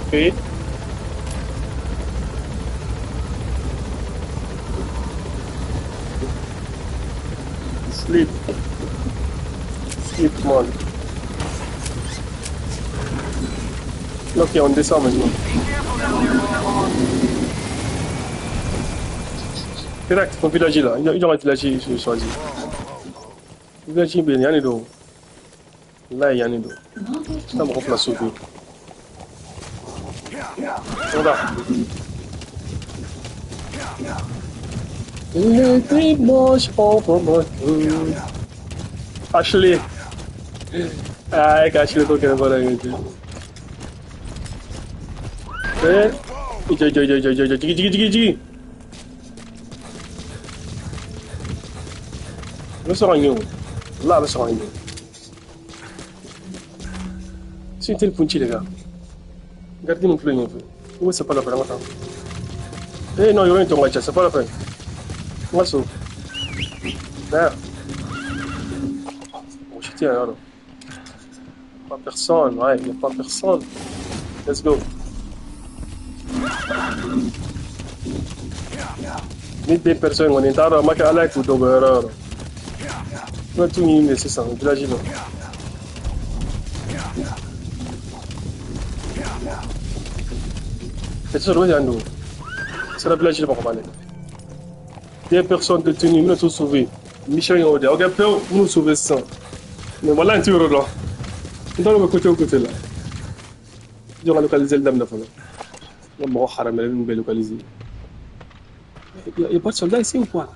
Ok. Sleep. Sleep, man. Ok, on descend maintenant. Direct, mon village là. Il y a un village je choisi. Village bɛ yen, yan de don. Walayi yan de don. Taa mɔgɔ fila sauver. On va. Le dimanche, on va Ashley. Ah, ka Ashley ko kɛnɛ baara in kɛ. Eh, jɔ jɔ jɔ jɔ jɔ jɔ jigi jigi jigi jigi. A bɛ sɔrɔ ka ɲɛ o. Walahi a bɛ sɔrɔ ka ɲɛ. Si n tɛ nin kun ci de kan. Garde min filɛ nin ye. Où c'est pas la peine, an ka taa. Eh non, yɔrɔ in tɔn ka ca, c'est pas la peine. N ka so. Merde. Mɔgɔ si tɛ yan yɔrɔ. Pas personne, ouais, il n'y a pas personne. Let's go. Ni deux personnes kɔni n t'a dɔn a ma kɛ ala ye k'u dɔgɔ yɔrɔ o yɔrɔ. N bɛ t'u ɲini de sisan village la. C'est sûr, yan don. Sera village la bamakɔ dɛ. Deux personnes détenues, n bɛna t'u sauver. Mission y'o de ye. Ok, pewu, n bɛn'u sauver sisan. Mais walahi n t'u yɔrɔ dɔn. N t'a dɔn u bɛ côté o côté la. Jɔ ka localiser daminɛ fɔlɔ. N ka mɔgɔ haramɛlen ninnu bɛɛ localiser. Il n'y a pas de soldats ici ou quoi?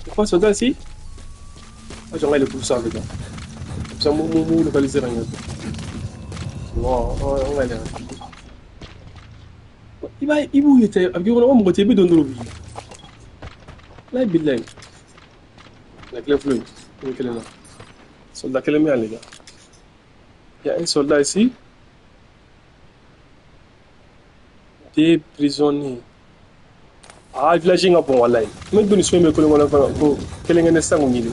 Il n'y a pas de soldats ici? Ah, j'aurais le pouce avec gars. Comme ça, mou, localiser rien. Bon, on va aller. I b'a ye, i b'u ye tɛ, a bɛ k'i kɔnɔ ko mɔgɔ tɛ, i bɛ don dɔrɔn bi. Walahi bilahi. La clé filɛ nin ye, kelen na. Soldat kelen bɛ yan les gars. Il y a un soldat ici. Des prisonniers. Ah, village in ka bon walahi. N bɛ don nin so in bɛ kolon kɔnɔ fana ko kelen kelen sisan k'o ɲini.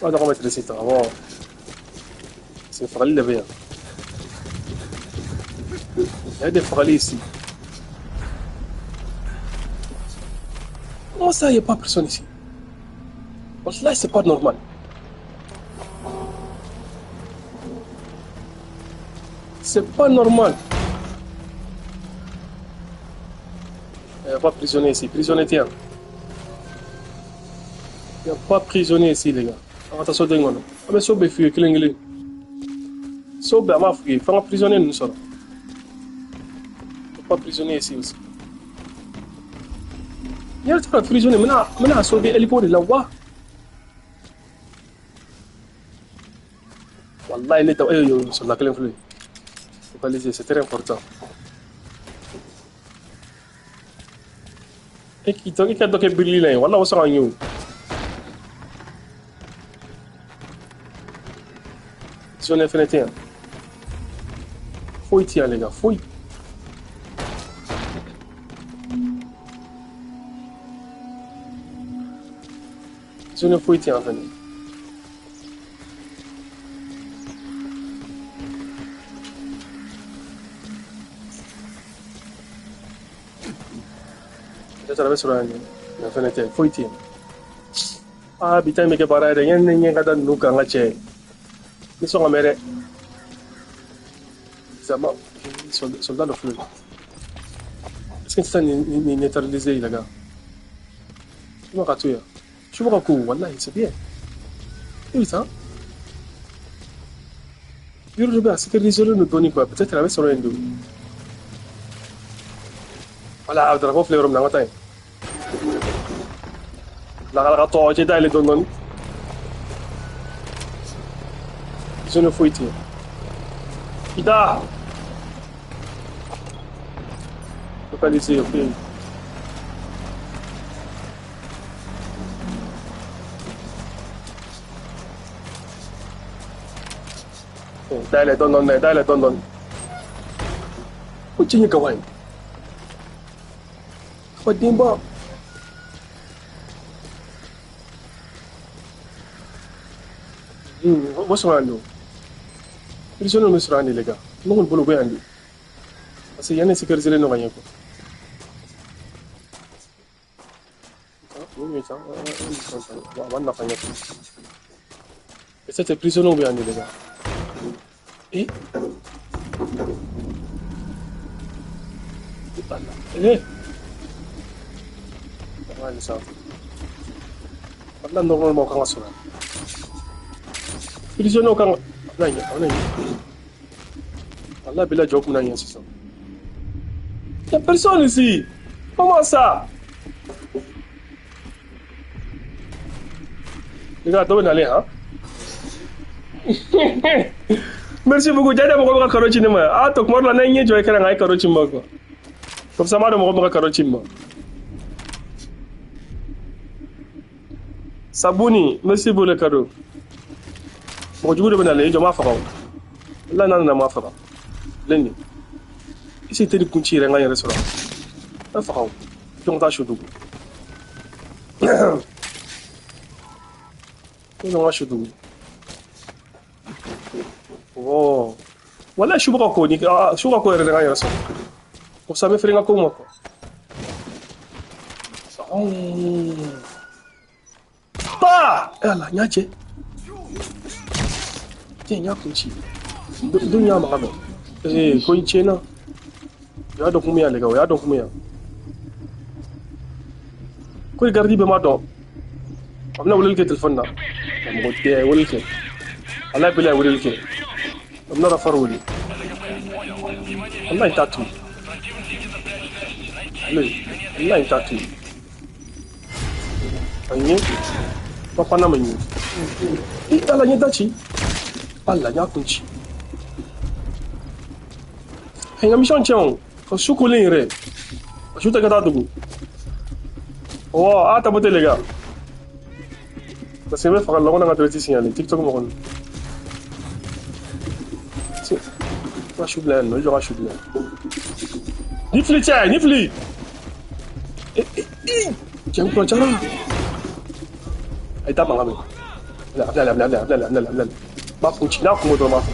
B'a dɔn k'an bɛ tirisi ta awɔ. Parce que fagali de bɛ yan. Il y a des fagali ici. Comment ça, il n'y a pas personne ici? Là, c'est pas normal. C'est pas normal. Il n'y a pas prisonnier ici. Prisonnier, tiens. Il n'y a pas prisonnier ici, les gars. Attention, dingo. Ah, mais sobe fuye, kilingili. Sobe, ama fuye. Faut un prisonnier, nous sommes. Il n'y a pas prisonnier ici aussi. Il y a un prisonnier. Maintenant, sauver hélico de la voie. Wallah, il est sur la clé. Localiser, c'est très important. I ka dɔ kɛ birili la yen, wala o sɔrɔ an ye o. Zone fɛnɛ tɛ yan. Foyi tɛ yan les gars, foyi. Zone foyi tɛ yan fɛnɛ. Peut-être a bɛ sɔrɔ yan nɔ, fɛnɛ tɛ, foyi tɛ yen. Aa bi ta in bɛ kɛ baara ye dɛ, yanni ne ɲɛ ka da ninnu kan n ka cɛ. Ni sɔn ka mɛn dɛ. Zama, soldat dɔ filɛ. Est-ce que sisan nin neutraliser les gars? Su ka to yan. Su ka ko, wallahi c'est bien. E ça? Yɔrɔ dɔ bɛ yen a sécuriser len don dɔɔni quoi, peut-être a bɛ sɔrɔ yen de. Voilà, drapeau filɛ yɔrɔ min na, an ka taa yen. Lakalakatɔ cɛ dayɛlɛ dɔɔni dɔɔni. Zone foyi tɛ yen. Ida! Localisé, ok. Dayɛlɛ dɔɔni dɔɔni, dayɛlɛ dɔɔni dɔɔni. Ko cɛ ɲɛ gawa ye. Ka denba. O sɔrɔ yan don. Prisonniers bɛ sɔrɔ yan de les gars. Ne kɔni bolo u bɛ yan de. Parce que yan de sécurisé len don ka ɲɛ quoi. A b'a nafa ɲɛ. Peut-être prisonniers bɛ yan de les gars. Eh? Eh? Ouais, ça. Là, normalement, on va sɔrɔ yan. Prisonniers kan ka na ɲɛ, a bɛna ɲɛ. Allah bila jɔ kun na ɲɛ sisan. Y a personne ici. Comment ça? Les gars, dɔ bɛ nalen han? Merci beaucoup. Jaja mɔgɔ bɛ ka karo ci ne ma. A to kuma dɔ la n'a ye ɲɛ jɔ écran kan a ye karo ci n ma quoi. Comme ça n b'a dɔn mɔgɔ bɛ ka karo ci n ma. Sabuni, merci pour le cadeau. Mɔgɔ jugu de bɛ nalen, i jɔ n b'a faga o. Walahi n'a nana n b'a faga. Filɛ nin ye. I se tɛ ni kun ci yɛrɛ n ka n yɛrɛ sɔrɔ. N b'a faga o. Jɔn ka taa su dugu. Jɔn ka su dugu. Oh. Walahi su bɛ ka ko ni su ka ko yɛrɛ de n ka n yɛrɛ sɔrɔ. Comme ça n bɛ fɛrɛ n ka ko ma quoi. Ba! Ala n y'a jɛ. Tiɲɛ n y'a kun ci. Dun y'a maga mɛn. Ee ko in tiɲɛna. U y'a dɔn kun bɛ yan les gars, u y'a dɔn kun bɛ yan. Ko i garidi bɛɛ m'a dɔn. A bɛna weleli kɛ téléphone na. Mɔgɔ tɛ a ye weleli kɛ. Ala bɛla a ye weleli kɛ. A bɛna rafari wele. Walahi n t'a to yen. Walahi n t'a to yen. A ɲɛ. Papa n'a ma ɲɛ. I ala n ye da ci. Ala n y'a kun ci. N ka mission tiɲɛ o. Ka su kolen yɛrɛ. Ka su tɛ ka taa dugu. Oh, a tapoter les gars. Parce que n bɛ faga la ko n ka direct signaler TikTok mɔgɔ ninnu. N ka su bila yan nɔ, i jɔ ka su bila yan. Ni fili cɛ, ni fili. Cɛ n kuran cayara. A ye taa mankan mɛn. A bila, a bila, a bila, a bila, a bila, a bila. N b'a kun ci, n'a kun dɔrɔn n b'a fɔ.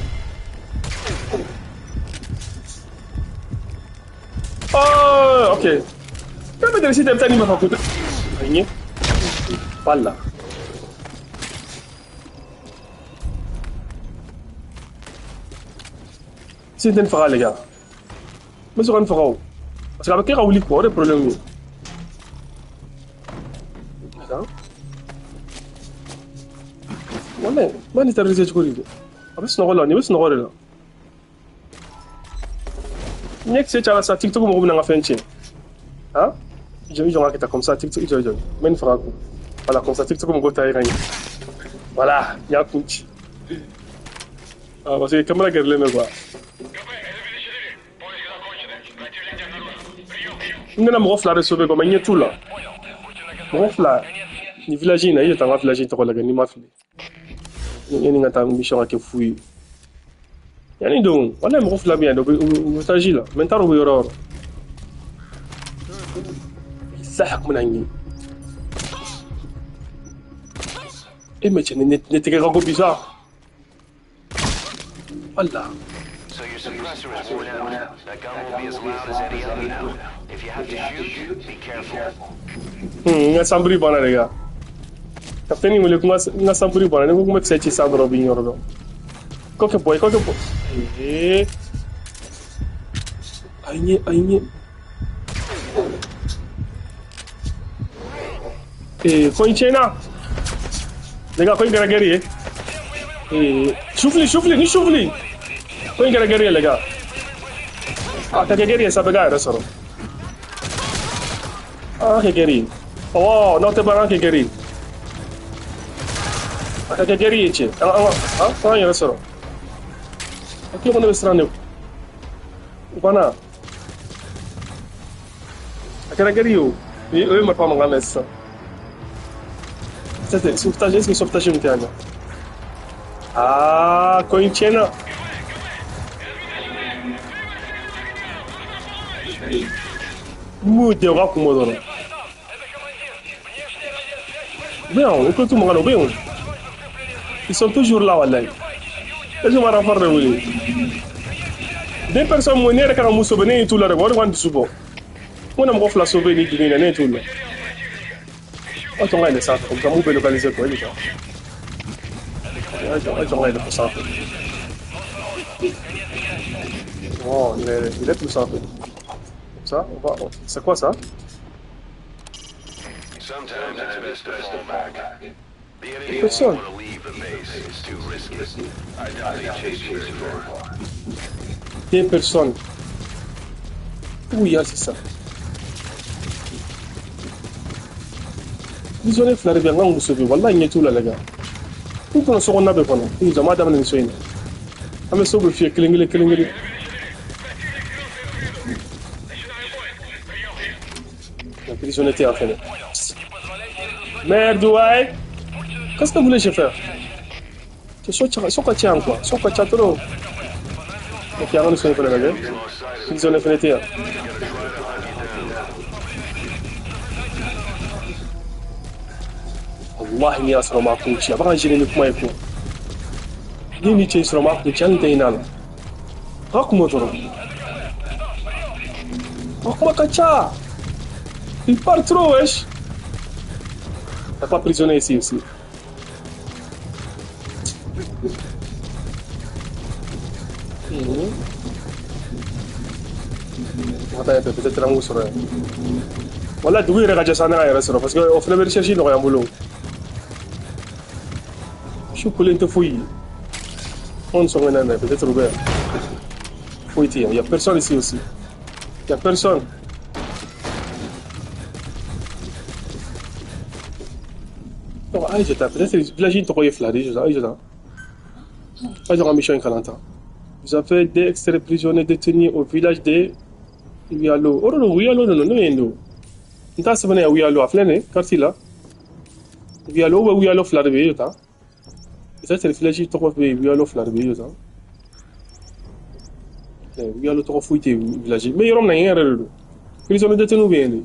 Oh, ok. K'a bɛ direct tɛ bɛ taa ni ma fɔ ko tɛ. A ɲɛ. Wala. Si n tɛ nin faga les gars. N bɛ sɔn ka nin faga o. Parce que a bɛ kɛ ka wuli quoi, o de ye problème ye. Walahi, n b'a neutraliser cogo di de? A bɛ sunɔgɔ la, nin bɛ sunɔgɔ de la. Ɲɛ kisɛ cayara sa, TikTok mɔgɔw bɛna n ka fɛn tiɲɛ. Han? I jɔ, i jɔ n ka kɛ tan comme ça, TikTok, i jɔ, i jɔ. N bɛ nin faga kun. Voilà, comme ça, TikTok mɔgɔw ta ye ka ɲɛ. Voilà, n y'a kun ci. Ah, parce que caméra gɛrɛlen bɛ quoi. N bɛna mɔgɔ fila de sauver quoi, mais n ɲɛ t'u la. Mɔgɔ fila ni village in na, i jɔ taa n ka village in tɔgɔ lajɛ n'i ma fili. Yanni n ka taa mission ka kɛ fu ye. Yanni don, walayi mɔgɔ fila bɛ yan dɛ, u bɛ otage la, mais n t'a dɔn u bɛ yɔrɔ o yɔrɔ. Bilahi a kun bɛna n ye. E mais cɛ ne tɛgɛ ka go bizarre. Wala. So your suppressor is worn out. That gun won't be as loud as any other now. If you have to shoot, be careful. N ka sanburi banna les gars. Capitaine wele ko n ka sanburi banna, ne ko n bɛ kisɛ ci san dɔrɔn bi yɔrɔ dɔn. Ko kɛ bɔ ye, ko kɛ bɔ. Ee. A ye n ye, a ye n ye. Ee, ko in tiɲɛna. Les gars, ko in kɛra guerre ye. Ee, souffle, souffle, ni souffle. Ko in kɛra guerre ye les gars. A ka kɛ guerre ye sa bɛɛ k'a yɛrɛ sɔrɔ. An ka kɛ guerre ye. Ɔwɔ, n'aw tɛ ban an ka kɛ guerre ye. A ka kɛ guerre ye cɛ. An k'an yɛrɛ sɔrɔ. A kile ko ne bɛ siran de. U banna. A kɛra guerre ye o. O ye marifa mankan mɛn sisan. C'était sauvetage, est-ce que sauvetage tun tɛ yan nɔ? Aa, ko in tiɲɛna. M'u den u ka kungo dɔrɔn. U bɛ yan o, u tulo t'u mankan na, u bɛ yen o. Ils sont toujours là, wallahi. Est-ce que ma renfort de wele? Deux personnes mun ne yɛrɛ kan ka mun sauver ne ye t'u la dɛ, o de b'an dusu bɔ. N ko na mɔgɔ fila sauver ni dugu in na, ne ye t'u la. Aw tɔn ka yɛlɛ sanfɛ, comme ça mun bɛ localiser quoi, e bɛ taa. Aw tɔn ka yɛlɛ fo sanfɛ. Oh, il est tout sanfɛ. Comme ça, on va. C'est quoi ça? Sometimes it's best to fall back. The enemy won't Personne. want to leave the base. It's too risky. I doubt they chase you very far. Deux personnes. Où il y a c'est ça? Prisonnier fila de bɛ yan, n kan k'u sauver. Walahi ɲɛ t'u la les gars. K'u kɔnɔ so kɔnɔna bɛɛ kɔnɔ. K'u jama daminɛ nin so in na. An bɛ so bɛ fiyɛ kelen kelen kelen kelen. La prisonnier tɛ yan fɛnɛ. Merde ouais. Qu'est-ce que vous voulez que je fasse? So ka ca yan quoi. So ka ca trop. Ok, an ka nin so in fɛnɛ lajɛ. Prisonnier fɛnɛ tɛ yan. Wallahi ni y'a sɔrɔ n m'a kun ci, a bɛ ka gêner ni kuma ye ko. Ni ni cɛ sɔrɔ n m'a kun ci, hali n tɛ hinɛ a la. A ka kuma dɔrɔn. A kuma ka ca. Il parle trop, wesh. T'as pas prisonnier ici aussi. Attends un peu, peut-être an k'u sɔrɔ yan. Wala dugu yɛrɛ ka ca sa ne ka yɛrɛ sɔrɔ parce que o fana bɛ recherche nɔgɔya n bolo. Su kolen tɛ foyi ye. Anw sɔngɔ na mɛ peut-être u bɛ yan. Foyi tɛ yan. Y a personne ici aussi. Y a personne. Donc ayi jɔ ta peut-être village in tɔgɔ ye fila de ye jɔ ta ayi jɔ ta. Ayi jɔ ka mission in kalan ta. Vous avez des extraits prisonniers détenus au village de Wiyalo. O de don Wiyalo de don n'o ye nin don. N t'a sɛbɛn yan Wiyalo a filɛ nin ye carte la. Wiyalo ou Wiyalo fila de bɛ yen ta. Peut-être village tɔgɔ bɛ yen Wiyalo fila de bɛ yen ta. Wiyalo tɔgɔ foyi tɛ yen village. N bɛ yɔrɔ min na yen yɛrɛ de don. Prisonniers détenus bɛ yen de.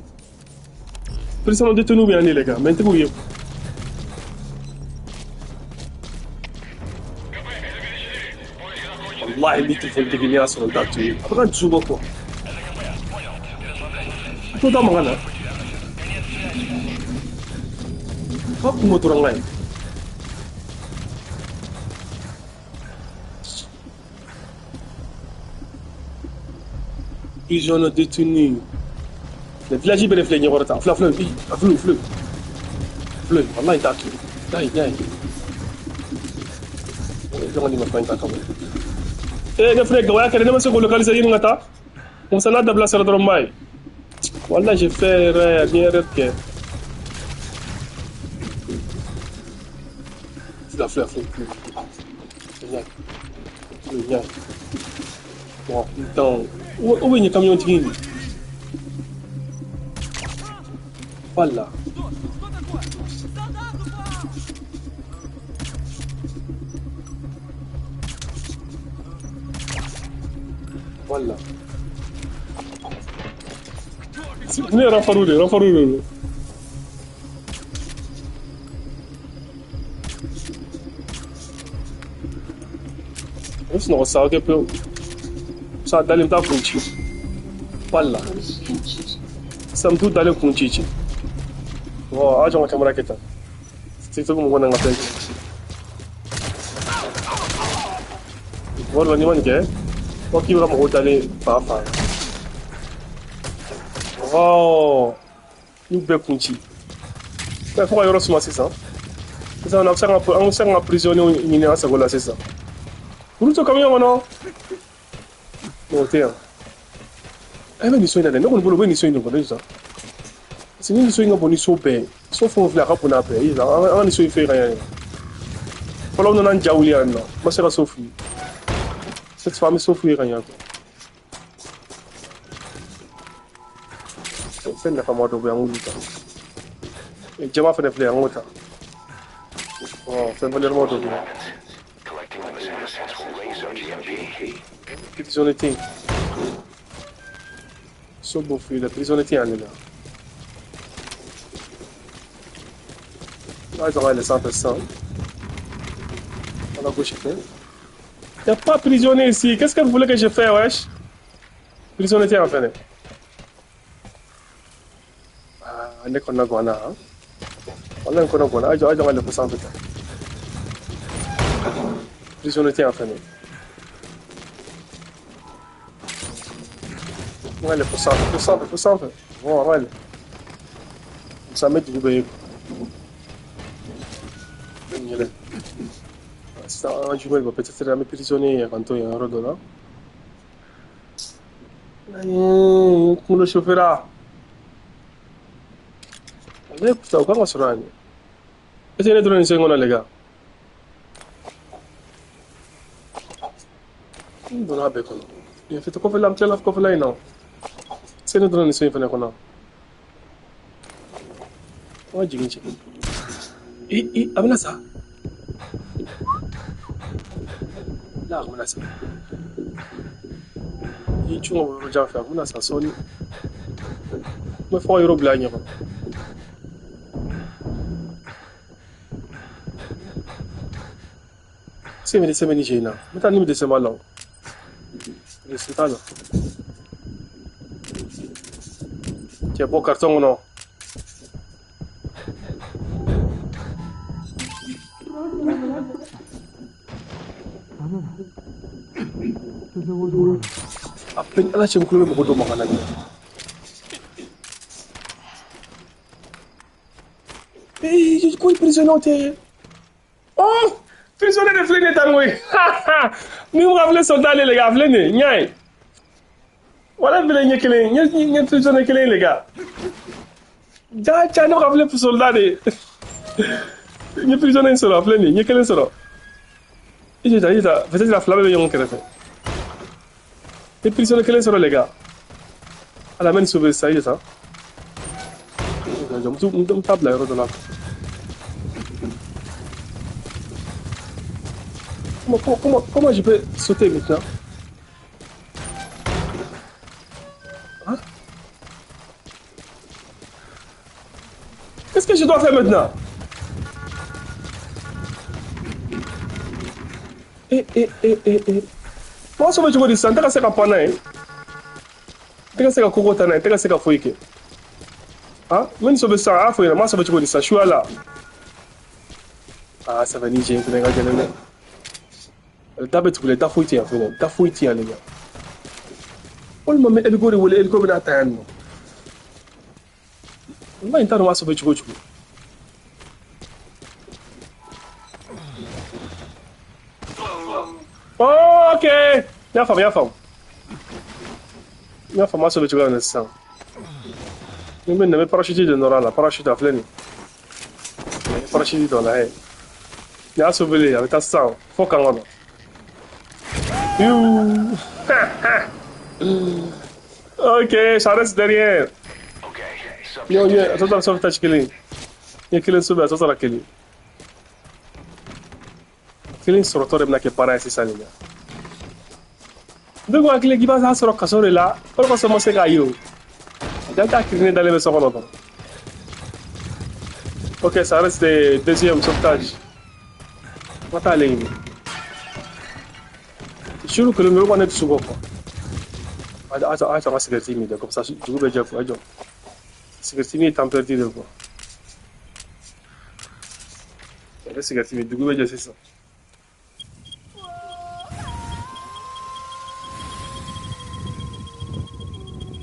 Prisonniers détenus bɛ yan de les gars, mais n tɛ k'u ye. Wallahi ni téléphone tigi n'i y'a sɔrɔ n t'a to yen. A bɛ ka dusu bɔ quoi. To da mankan na. Ka kungo dɔrɔn ka ye. Prisonniers détenus. Le village bɛɛ de filɛ ɲɛkɔrɔ tan. Filɛ filɛ a filɛ filɛ. Filɛ wallahi n t'a to yen. N'a ye n'a ye. Jɔn ka nin marifa in ta ka bɔ. Eh ne filɛ gawaya kɛlɛ ne ma se k'o localiser ɲini ka taa. Comme ça n'a dabila sera dɔrɔn n b'a ye. Wallah j'ai fait erreur, ni erreur kɛ. Filɛ filɛ filɛ filɛ. Ɲa. Ɲa. Bon, putain. Où est le camion tigi? Voilà. Voilà. Ne renfort de, renfort de. Sinon, ça ok peu. Ça d'aller ta kunci. Voilà. Ça me tout d'aller kunci. Wow, ajo ma kamera kita. C'est tout comme on a fait. Voilà, ni man ke. Ok, va me d'aller pa pa. Wow. Nous be kunci. Mais faut yoro suma c'est ça. Ça on a ça on s'est emprisonné ni na ça gola c'est ça. Olu camion kɔnɔ. O tɛ yan. E bɛ nin so in na dɛ, ne kɔni bolo u bɛ nin so in de kɔnɔ sisan. Parce que ni nin so in ka bon ni so bɛɛ ye, so fɛn o fɛn filɛ a ka bon n'a bɛɛ ye, an ka nin so in fɛ ka ɲɛ. Fɔlɔ u nana an ja wuli yan nɔ, n ma se ka so f'u ye. Cette fois an bɛ so f'u ye ka ɲɛ. Fɛn nafama dɔ bɛ yen an k'olu ta. Jama fɛnɛ filɛ an k'o ta. Fɛn valeur dɔ bɛ yen. Prisonnier. So beau la prisonnier en là. Là, ils auraient les 100%. À la gauche, il n'y a pas prisonnier ici. Qu'est-ce que vous voulez que je fasse, wesh? Prisonnier en fait. Ah, on est qu'on a guana. On est qu'on a guana. Ils auraient les 100%. Prisonnier en fait. Ouais, faut ça, faut ça, faut ça. Bon, ouais. Ça met du bébé. C'est un jumelle, peut-être la prisonnier quand il y a un rodon là. Kulo chauffeur. Allez, putain, quoi on sera. Est-ce que nous sommes les gars? On a besoin. Il fait quoi faire la quoi faire là non? C'est nous donne une fana kɔnɔ. Wa jigin cɛ. I a bɛna sa. La a bɛna sa. I cun ka bɔ yɔrɔ jan fɛ a bɛna sa sɔɔni. N bɛ fɔ ka yɔrɔ bila a ɲɛ kɔnɔ. Se bɛ dɛsɛ bɛ ni in na. N bɛ taa ni bɛ dɛsɛ b'a la o. Dɛsɛ t'a la. Cɛ bɔ carton kɔnɔ. A peine ala cɛ n kulo bɛ mɔgɔ dɔ mankan na nin. Ee ko prisonnier tɛ. Oh! Prisonnier de filɛ nin ye tan koyi. Ni ko ka filɛ soldat le les gars, filɛ nin ye n y'a ye. Wala filɛ ɲɛ kelen, ɲɛ prisonnier kelen les gars. Ja ja ne ko ka filɛ soldat de. N ye prisonnier sɔrɔ a filɛ nin ye, ɲɛ kelen sɔrɔ. I jija i jija, peut-être a fila bɛɛ bɛ ɲɔgɔn kɛrɛfɛ. N ye prisonnier kelen sɔrɔ les gars. Ala bɛ nin sauver sisan i jija. N t'a bila yɔrɔ dɔ la. Comment je peux sauter maintenant? Hein? Qu'est-ce que je dois faire maintenant? Eh. Moi, je vais dire, je vais faire un peu de kokota na, tɛ ka se ka foyi kɛ. Ah, n bɛ nin sauver sisan, a fɔ ɲɛna, n m'a sauver cogo di sisan, suya la. Ah, ça va ni jɛ in fɛnɛ ka gɛlɛn dɛ. Da bɛ tugu da foyi tɛ yan fɛnɛ, da foyi tɛ yan les gars. Walima n bɛ hélico de wele, hélico bɛna ta yan nɔ. Wallahi n t'a dɔn n b'a sauver cogo o cogo. Oh, ok. N y'a faamu, n y'a faamu. N y'a faamu, n b'a sauver cogoya min na sisan. Ni bɛ nin na, n bɛ parachute de nɔrɔ a la, parachute a filɛ nin ye. Parachute dɔ la, ɛ. Ni y'a sauver a bɛ taa sisan fo kan kɔnɔ. Ok, ça reste derrière. Okay, N ye a tɔ tora sauvetage kelen. N ye kelen sauver, a tɔ tora kelen. Kelen sɔrɔtɔ de bɛna kɛ baara ye sisan nin na. Ne ko hakili k'i b'a sɔrɔ kaso de la, o de kosɔn n ma se k'a ye o. Ja t'a kirinen dalen bɛ so kɔnɔ dɔrɔn. Ok, ça reste deuxième sauvetage. On va t'aller ɲini. Suru kelen bɛ ne dusu bɔ quoi. Attends, attends, an ka sigɛriti min dɛ, comme ça dugu bɛ jɛ quoi, a jɔ. Sigɛriti min ye temps perdu de quoi. A bɛ sigɛriti min, dugu bɛ jɛ sisan.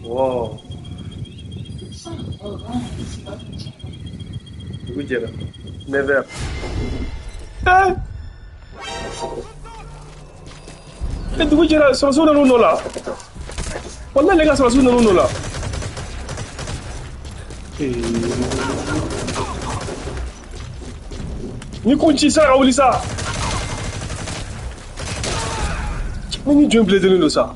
Wow. Dugu jɛra. 9 heures. Eh! E dugu jɛra, sɔrɔsiw nan'u nɔ la. Wallahi les gars, sɔrɔsiw nan'u nɔ la. Ni kun ci sa ka wuli sa. Ni jɔn bilenlen don sa.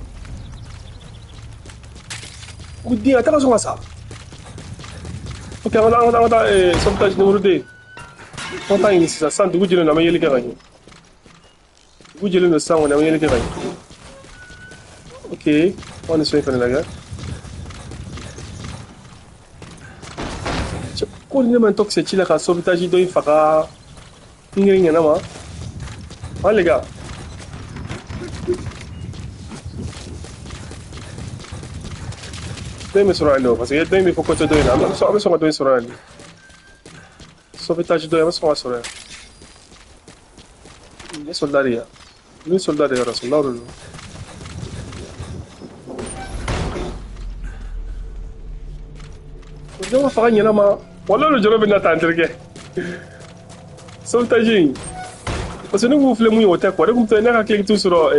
Ko den a tɛ ka sɔn ka sa. Ok, an ka taa sauvetage numéro 2. An ka taa ɲini sisan, sisan dugu jɛlen don, an bɛ yeli kɛ ka ɲɛ. Dugu jɛlen don sisan kɔni, an bɛ yeli kɛ ka ɲɛ. Ok, an ni so in fɛnɛ lajɛ. Ko ni ne ma n tɔ kisɛ ci la ka sauvetage dɔ in faga n yɛrɛ ɲɛna ma. Hein les gars. Dɔ in bɛ sɔrɔ yan nɔ, parce que dɔ in bɛ fɔ côté dɔ in na, an bɛ sɔn ka dɔ in sɔrɔ yan nɔ. Sauvetage dɔ in, an bɛ sɔn ka sɔrɔ yan. Nin ye soldat de ye, nin ye soldat de yɔrɔ, soldat de don. O den ma faga ɲɛna ma, walahi olu jɔrɔ bɛ na tan n terikɛ. Sauvetage in, parce que ne kun filɛ mun ye o tɛ quoi, ne kun tɛ ne hakili t'u sɔrɔ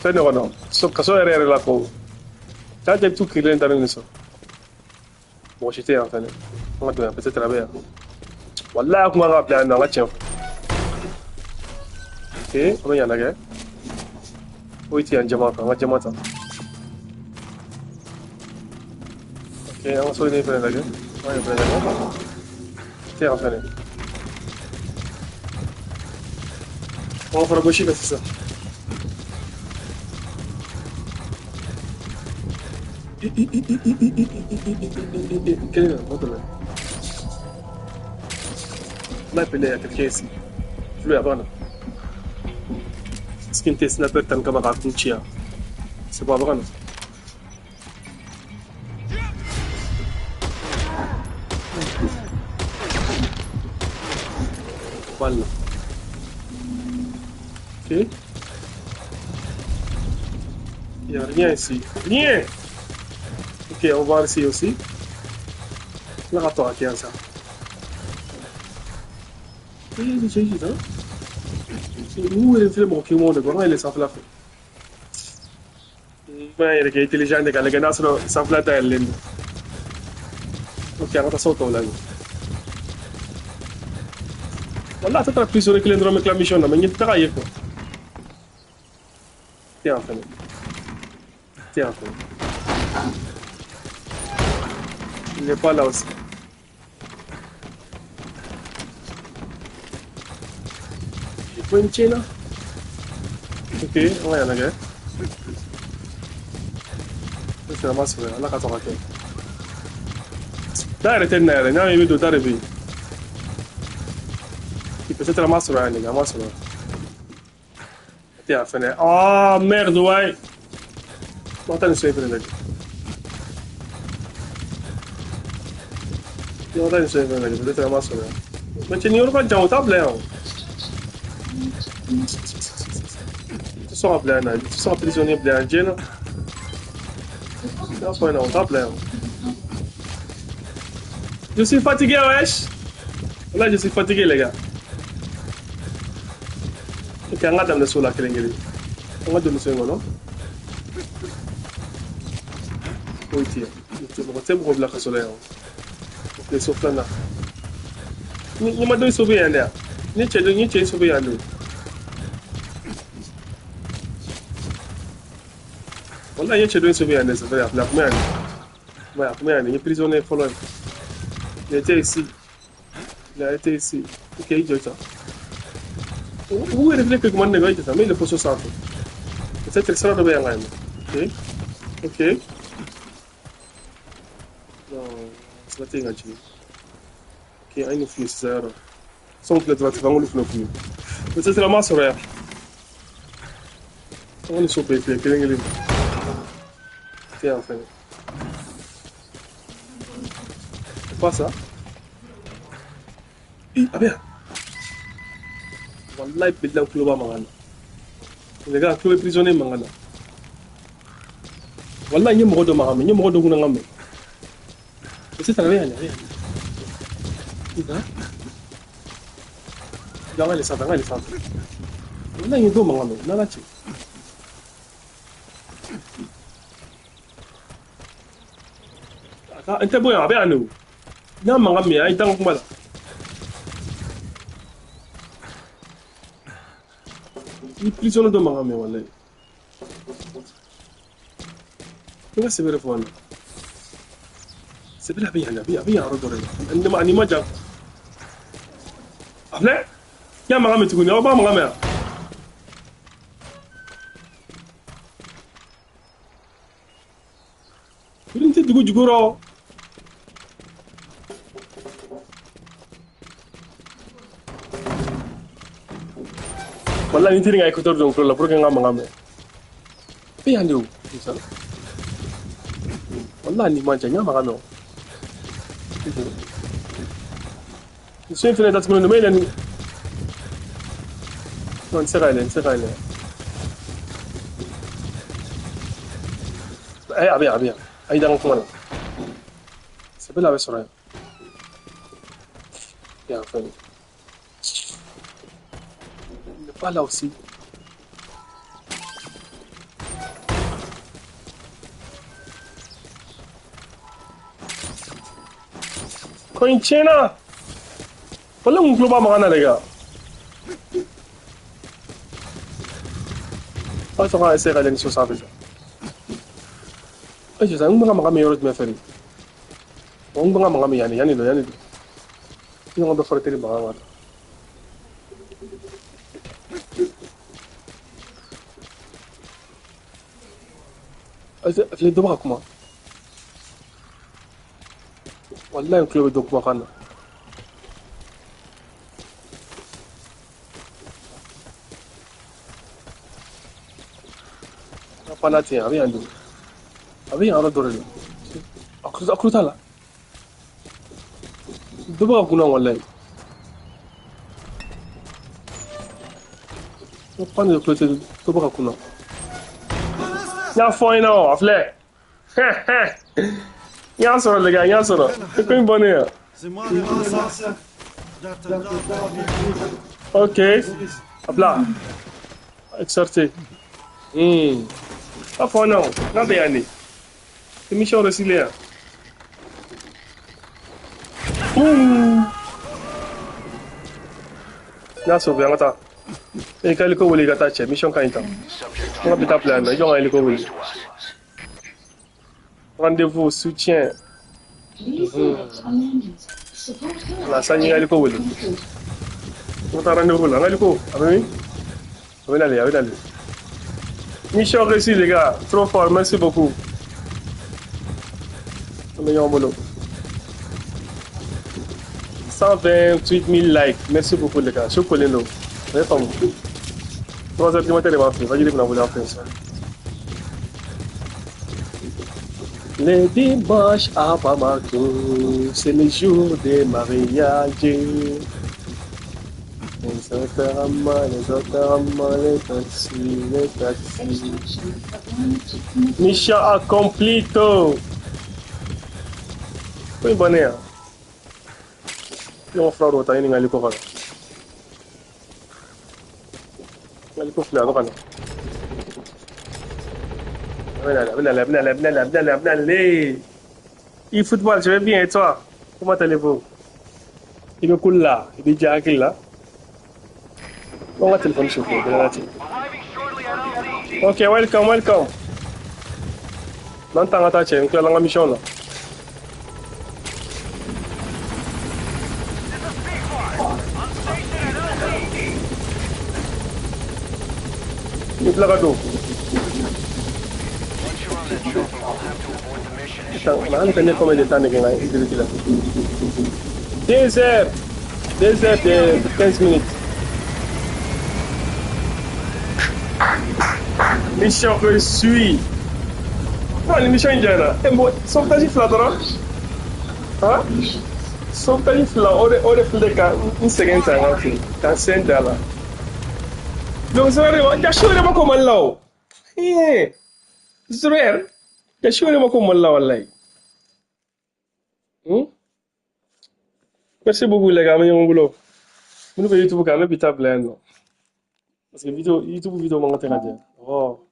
fɛn de kɔnɔ, kaso yɛrɛ yɛrɛ la quoi. Taa jaabi t'u kirilen dalen de sɔrɔ. Mɔgɔ si tɛ yan fɛnɛ. An ka don yan, peut-être a bɛ yan. Walahi a kun kan ka bila yan nɔ, an ka tiɲɛ fɔ. Ok, an bɛ yan lajɛ. Foyi tɛ yan jama kan, an ka jama ta. Ok, an ka so in fɛnɛ lajɛ. An ka nin fɛnɛ lajɛ. Tɛ yan fɛnɛ. An ka fara gosi fɛ sisan. Quel est le Là, il y a quelqu'un ici. Je lui abonne. Skin test sniper tan kama ka kunciya. C'est pas vrai. Voilà. Ok. Il n'y a rien ici. Rien! Ok, on va voir ici aussi. Là, attends, ok, ça. Où est le film qui monte? Comment il est sans flaffer? Mais il est intelligent, les gars, sans flaffer, Ok, on va sauter là. Voilà, c'est un prisonnier qui est dans la mission, mais il est très quoi. Tiens, enfin. Tiens, enfin. Il n'est pas là aussi. Il faut une chaîne là. Ok, on va y aller. C'est la masse, là, quand on va faire. D'arrêter de n'aller, non, il veut d'arriver. Il peut être la masse, les gars, masse. Tiens, fenêtre. Oh merde, ouais. Attends, je suis là. Mais tu n'y pas de table là. Tu sors plein, tu sors prisonnier plein, tu Je suis fatigué, wesh. Là, je suis fatigué, les gars. Ok, on va dans le sol là, on va dans le sol, non? Oui, tiens. Ok, sauf là. Ni ma doy sauver yan der. Ni cɛ ni cɛ sauver yan de. Wallahi ni cɛ doy sauver yan de, c'est vrai, la kuma yan. Ouais, kuma yan, ni prisonnier fɔlɔ ye. Il était ici. Il a été ici. Ok, il est ça. Où est le que comment négocier ça? Mais il faut ça. Peut-être ça doit bien. Ok. Ok. Non, c'est la tête. Ok, il nous fait ça. Son le droit va nous faire. Peut-être la masse horaire. On est sur PP, quel est le enfin. C'est pas ça. Ah bien. Wallahi billah kulo ba mangana. Les gars, kulo prisonnier mangana. Wallahi ni mo do mangame, ni mo do guna ngame. C'est ça rien, rien. Ida. Ganga les santa, ganga les santa. Wallahi ni do mangame, nana ci. Ah, ente boya be anu. Na mangame ay tang kuma. I prisonnier de mangame wallahi. Nga sebere fona. Sebere bi yana bi bi yaro dore. Ndema ani maja. Afle? Ya mangame tukuni, o ba mangame. Kurin te dugu juguro. Wallahi ni nga écouteur donc la pour que nga mangame. Bi ande o. Wallahi ni manja nya mangame. Ni so infine dat kuno mele ni. Non c'est réel, c'est réel. Eh abi abi. Ay dan ko mana. C'est bela besora. Ya enfin. Pas là aussi. Coinchena. Wala un club magana les gars. Ah ça va essayer d'aller sur ça déjà. Ah je sais un banga magami yoro me feri. Un banga magami yani yani do yani do. Ni ngo do forte banga. في دماغك ما والله يمكن يدوك ما قالنا قناتي أبي عنده أبي على دور له أكل أكل تلا دماغك كنا والله قناتي أكل دماغك كنا يا فاينو عفلة يا صار اللي قاعد يا صار تكون بنية اوكي ابلا اكسرتي افونو نبي يعني ميشو رسيليا يا صوفي انا E kaliko wuli ka tache mission kainta. On va peut-être appeler mais j'en ai wuli. Rendez-vous soutien. La sani kaliko wuli. On t'a rendez-vous là, kaliko. Ami. Venez aller, venez aller. Mission réussie les gars, trop fort, merci beaucoup. On est en boulot. 128 000 likes, merci beaucoup les gars. Je suis collé là. 3 heures du matin, les Les dimanches à Bamako, c'est le jour des mariages. Les autres, les autres, les taxis, les taxis. Mission accomplie. Oui, bonne heure. On fera le temps, on va aller. E-football, je vais bien et toi? Comment allez-vous? Il me coule là, il est déjà là. On va téléphoner chez vous. Ok, welcome, welcome. L'entend attaché, on a la mission là. I tila ka don. Once you're on that chopper, we'll have to abort the mission. Attends, on a gagné combien de temps de gain là? 2 heures. 2 heures de 15 minutes. Mission réussie. Non, la mission est là. Et moi, sauvetage fila dɔrɔn. Hein? Sauvetage fila, o de filɛ ka n sɛgɛn ta n ka fɛ ka n sen da la. Donc, Zoé, jasiw yɛrɛ ma ko Mali la o. Eh, Zoé, jasiw yɛrɛ ma ko Mali la walayi. Merci beaucoup les gars, an bɛ ɲɔgɔn bolo. Minnu bɛ YouTube kan, an bɛ bi ta bila yan nɔ. Parce que vidéo, YouTube vidéo man kan tɛ ka jɛ. Oh.